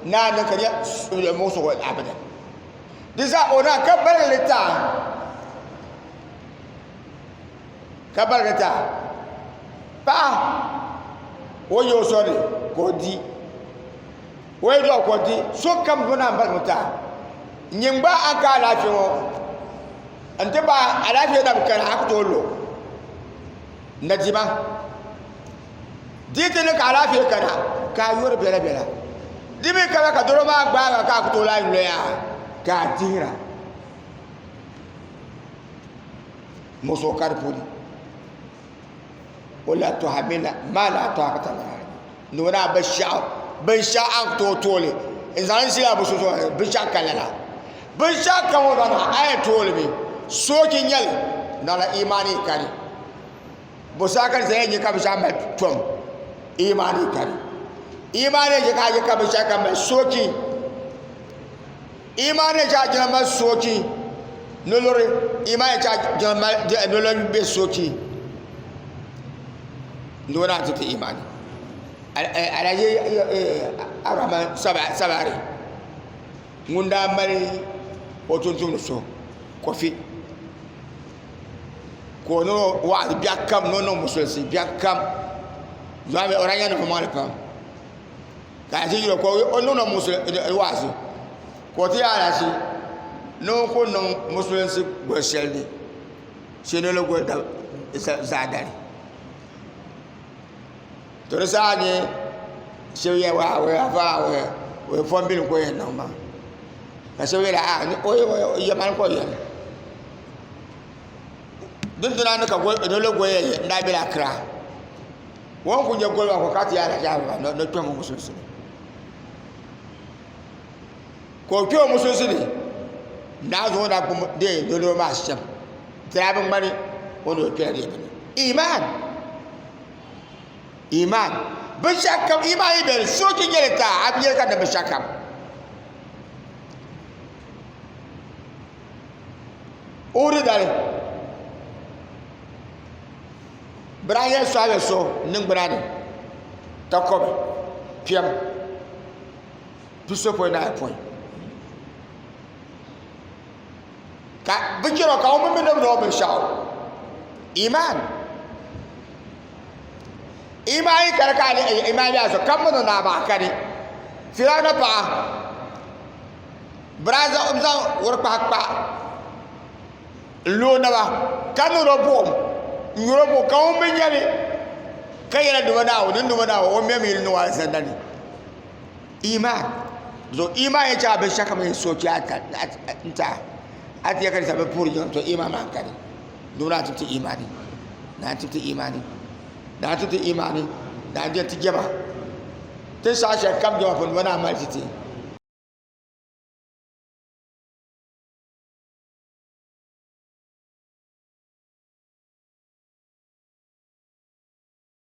ni a niŋ ka di nyɛ muɣisigu abada. Di zaa o na ka baligi li ti a, ka baligi ti a. Paɣa o yi o sɔri ka o di, o yi dɔɣi ka o di, sokam duuma Naawuni baligimi ti a. Nyin gba a ni ka alaafee ŋɔ n-ti paai alaafee na bi kana a ku tooi lo nadima. Di ti ni ka alaafee kana ka a yori bela bela. Di mi kana ka doro maa gbaaga ka a ku tooi lahi loya ka a dihira muɣisigu ka di puuni. O la tɔha mi la maa la tɔha ka tala ni o daa binshaɣu binshaɣu a ni ku tooi tooli n zaŋ ʒila bi sunsuuni binshaɣu ka lala binshaɣu kam o zaŋ a yɛn tooli mi soochi n nyɛli naɣila imaani kani. Bo saha ka di zaya nyɛ ka binshɛɣu mali tom imaani kani imaani chɛ ka a nyɛ ka binshɛɣu kam mali soochi imaani chɛ a jina mali soochi nolori imaani chɛ a jina mali nolori bɛ soochi ni o naan ti ti imaani Alhaji Abraham Sabari ŋun daa mali o tumtumdi so kofi ka o niŋ wa'azi biɛɣu kam ni o niŋ musulinsi biɛɣu kam o daa nyɛ ninvuɣu maŋli pam ka a ti yuli ka o niŋdi wa'azi ka o ti yaa alahichi ni o ku niŋ musulinsi goli shɛli ni shee ni o goli zaadali to di saha nyɛ shɛba yɛli afa o fɔn bini ka o yɛn niŋ maa ka shɛba yɛli a o yɛmani ka o yɛli din dina ni ka noli goli yɛli n daa bela Accra o ni kuli nyɛ goli maa ka ti yaa alahichi ni kpɛmi musulinsi ni ka o kpɛ o musulinsi ni naa zuɣu daa gbubi deei noli maa shɛm di daa bi ŋmani o ni o kpɛla deei bini iman iman binshɛɣu kam iman yi beni soochi nyɛli taa a bi yɛli ka ni binshɛɣu kam Uhudi dali bɛ daa yɛli sɔhibe so niŋgbuna ni takɔbi piɛm pisopɔin ni ayopɔin ka bɛ chɛri o ka ŋun mi mi ni o binshɛɣu iman iman yi kani ka a lihi iman bɛ a zuɣu ka mini naa maa kani Firawuna paɣa Bɛ daa zaŋ wurikpahi kpa n-lo o naba ka niŋdi o buɣim n-nyuri o buɣim ka ŋun bi nya li ka yɛli n Duuma Naawuni n Duuma Naawuni o mɛmi yili niŋ o alizanda ni. Iman so iman yɛn chaŋ binshɛɣu kam yɛn soochi a n-ti a a ti yɛ ka di sabi puhiri jiŋli to iman maa n-kani Duuma Naawuni ti ti imani Naawuni ti ti imani Naawuni ti ti imani Naawuni ti jɛma ti saha shɛli kam jɛma puuni Duuma Naawuni mali ti ti.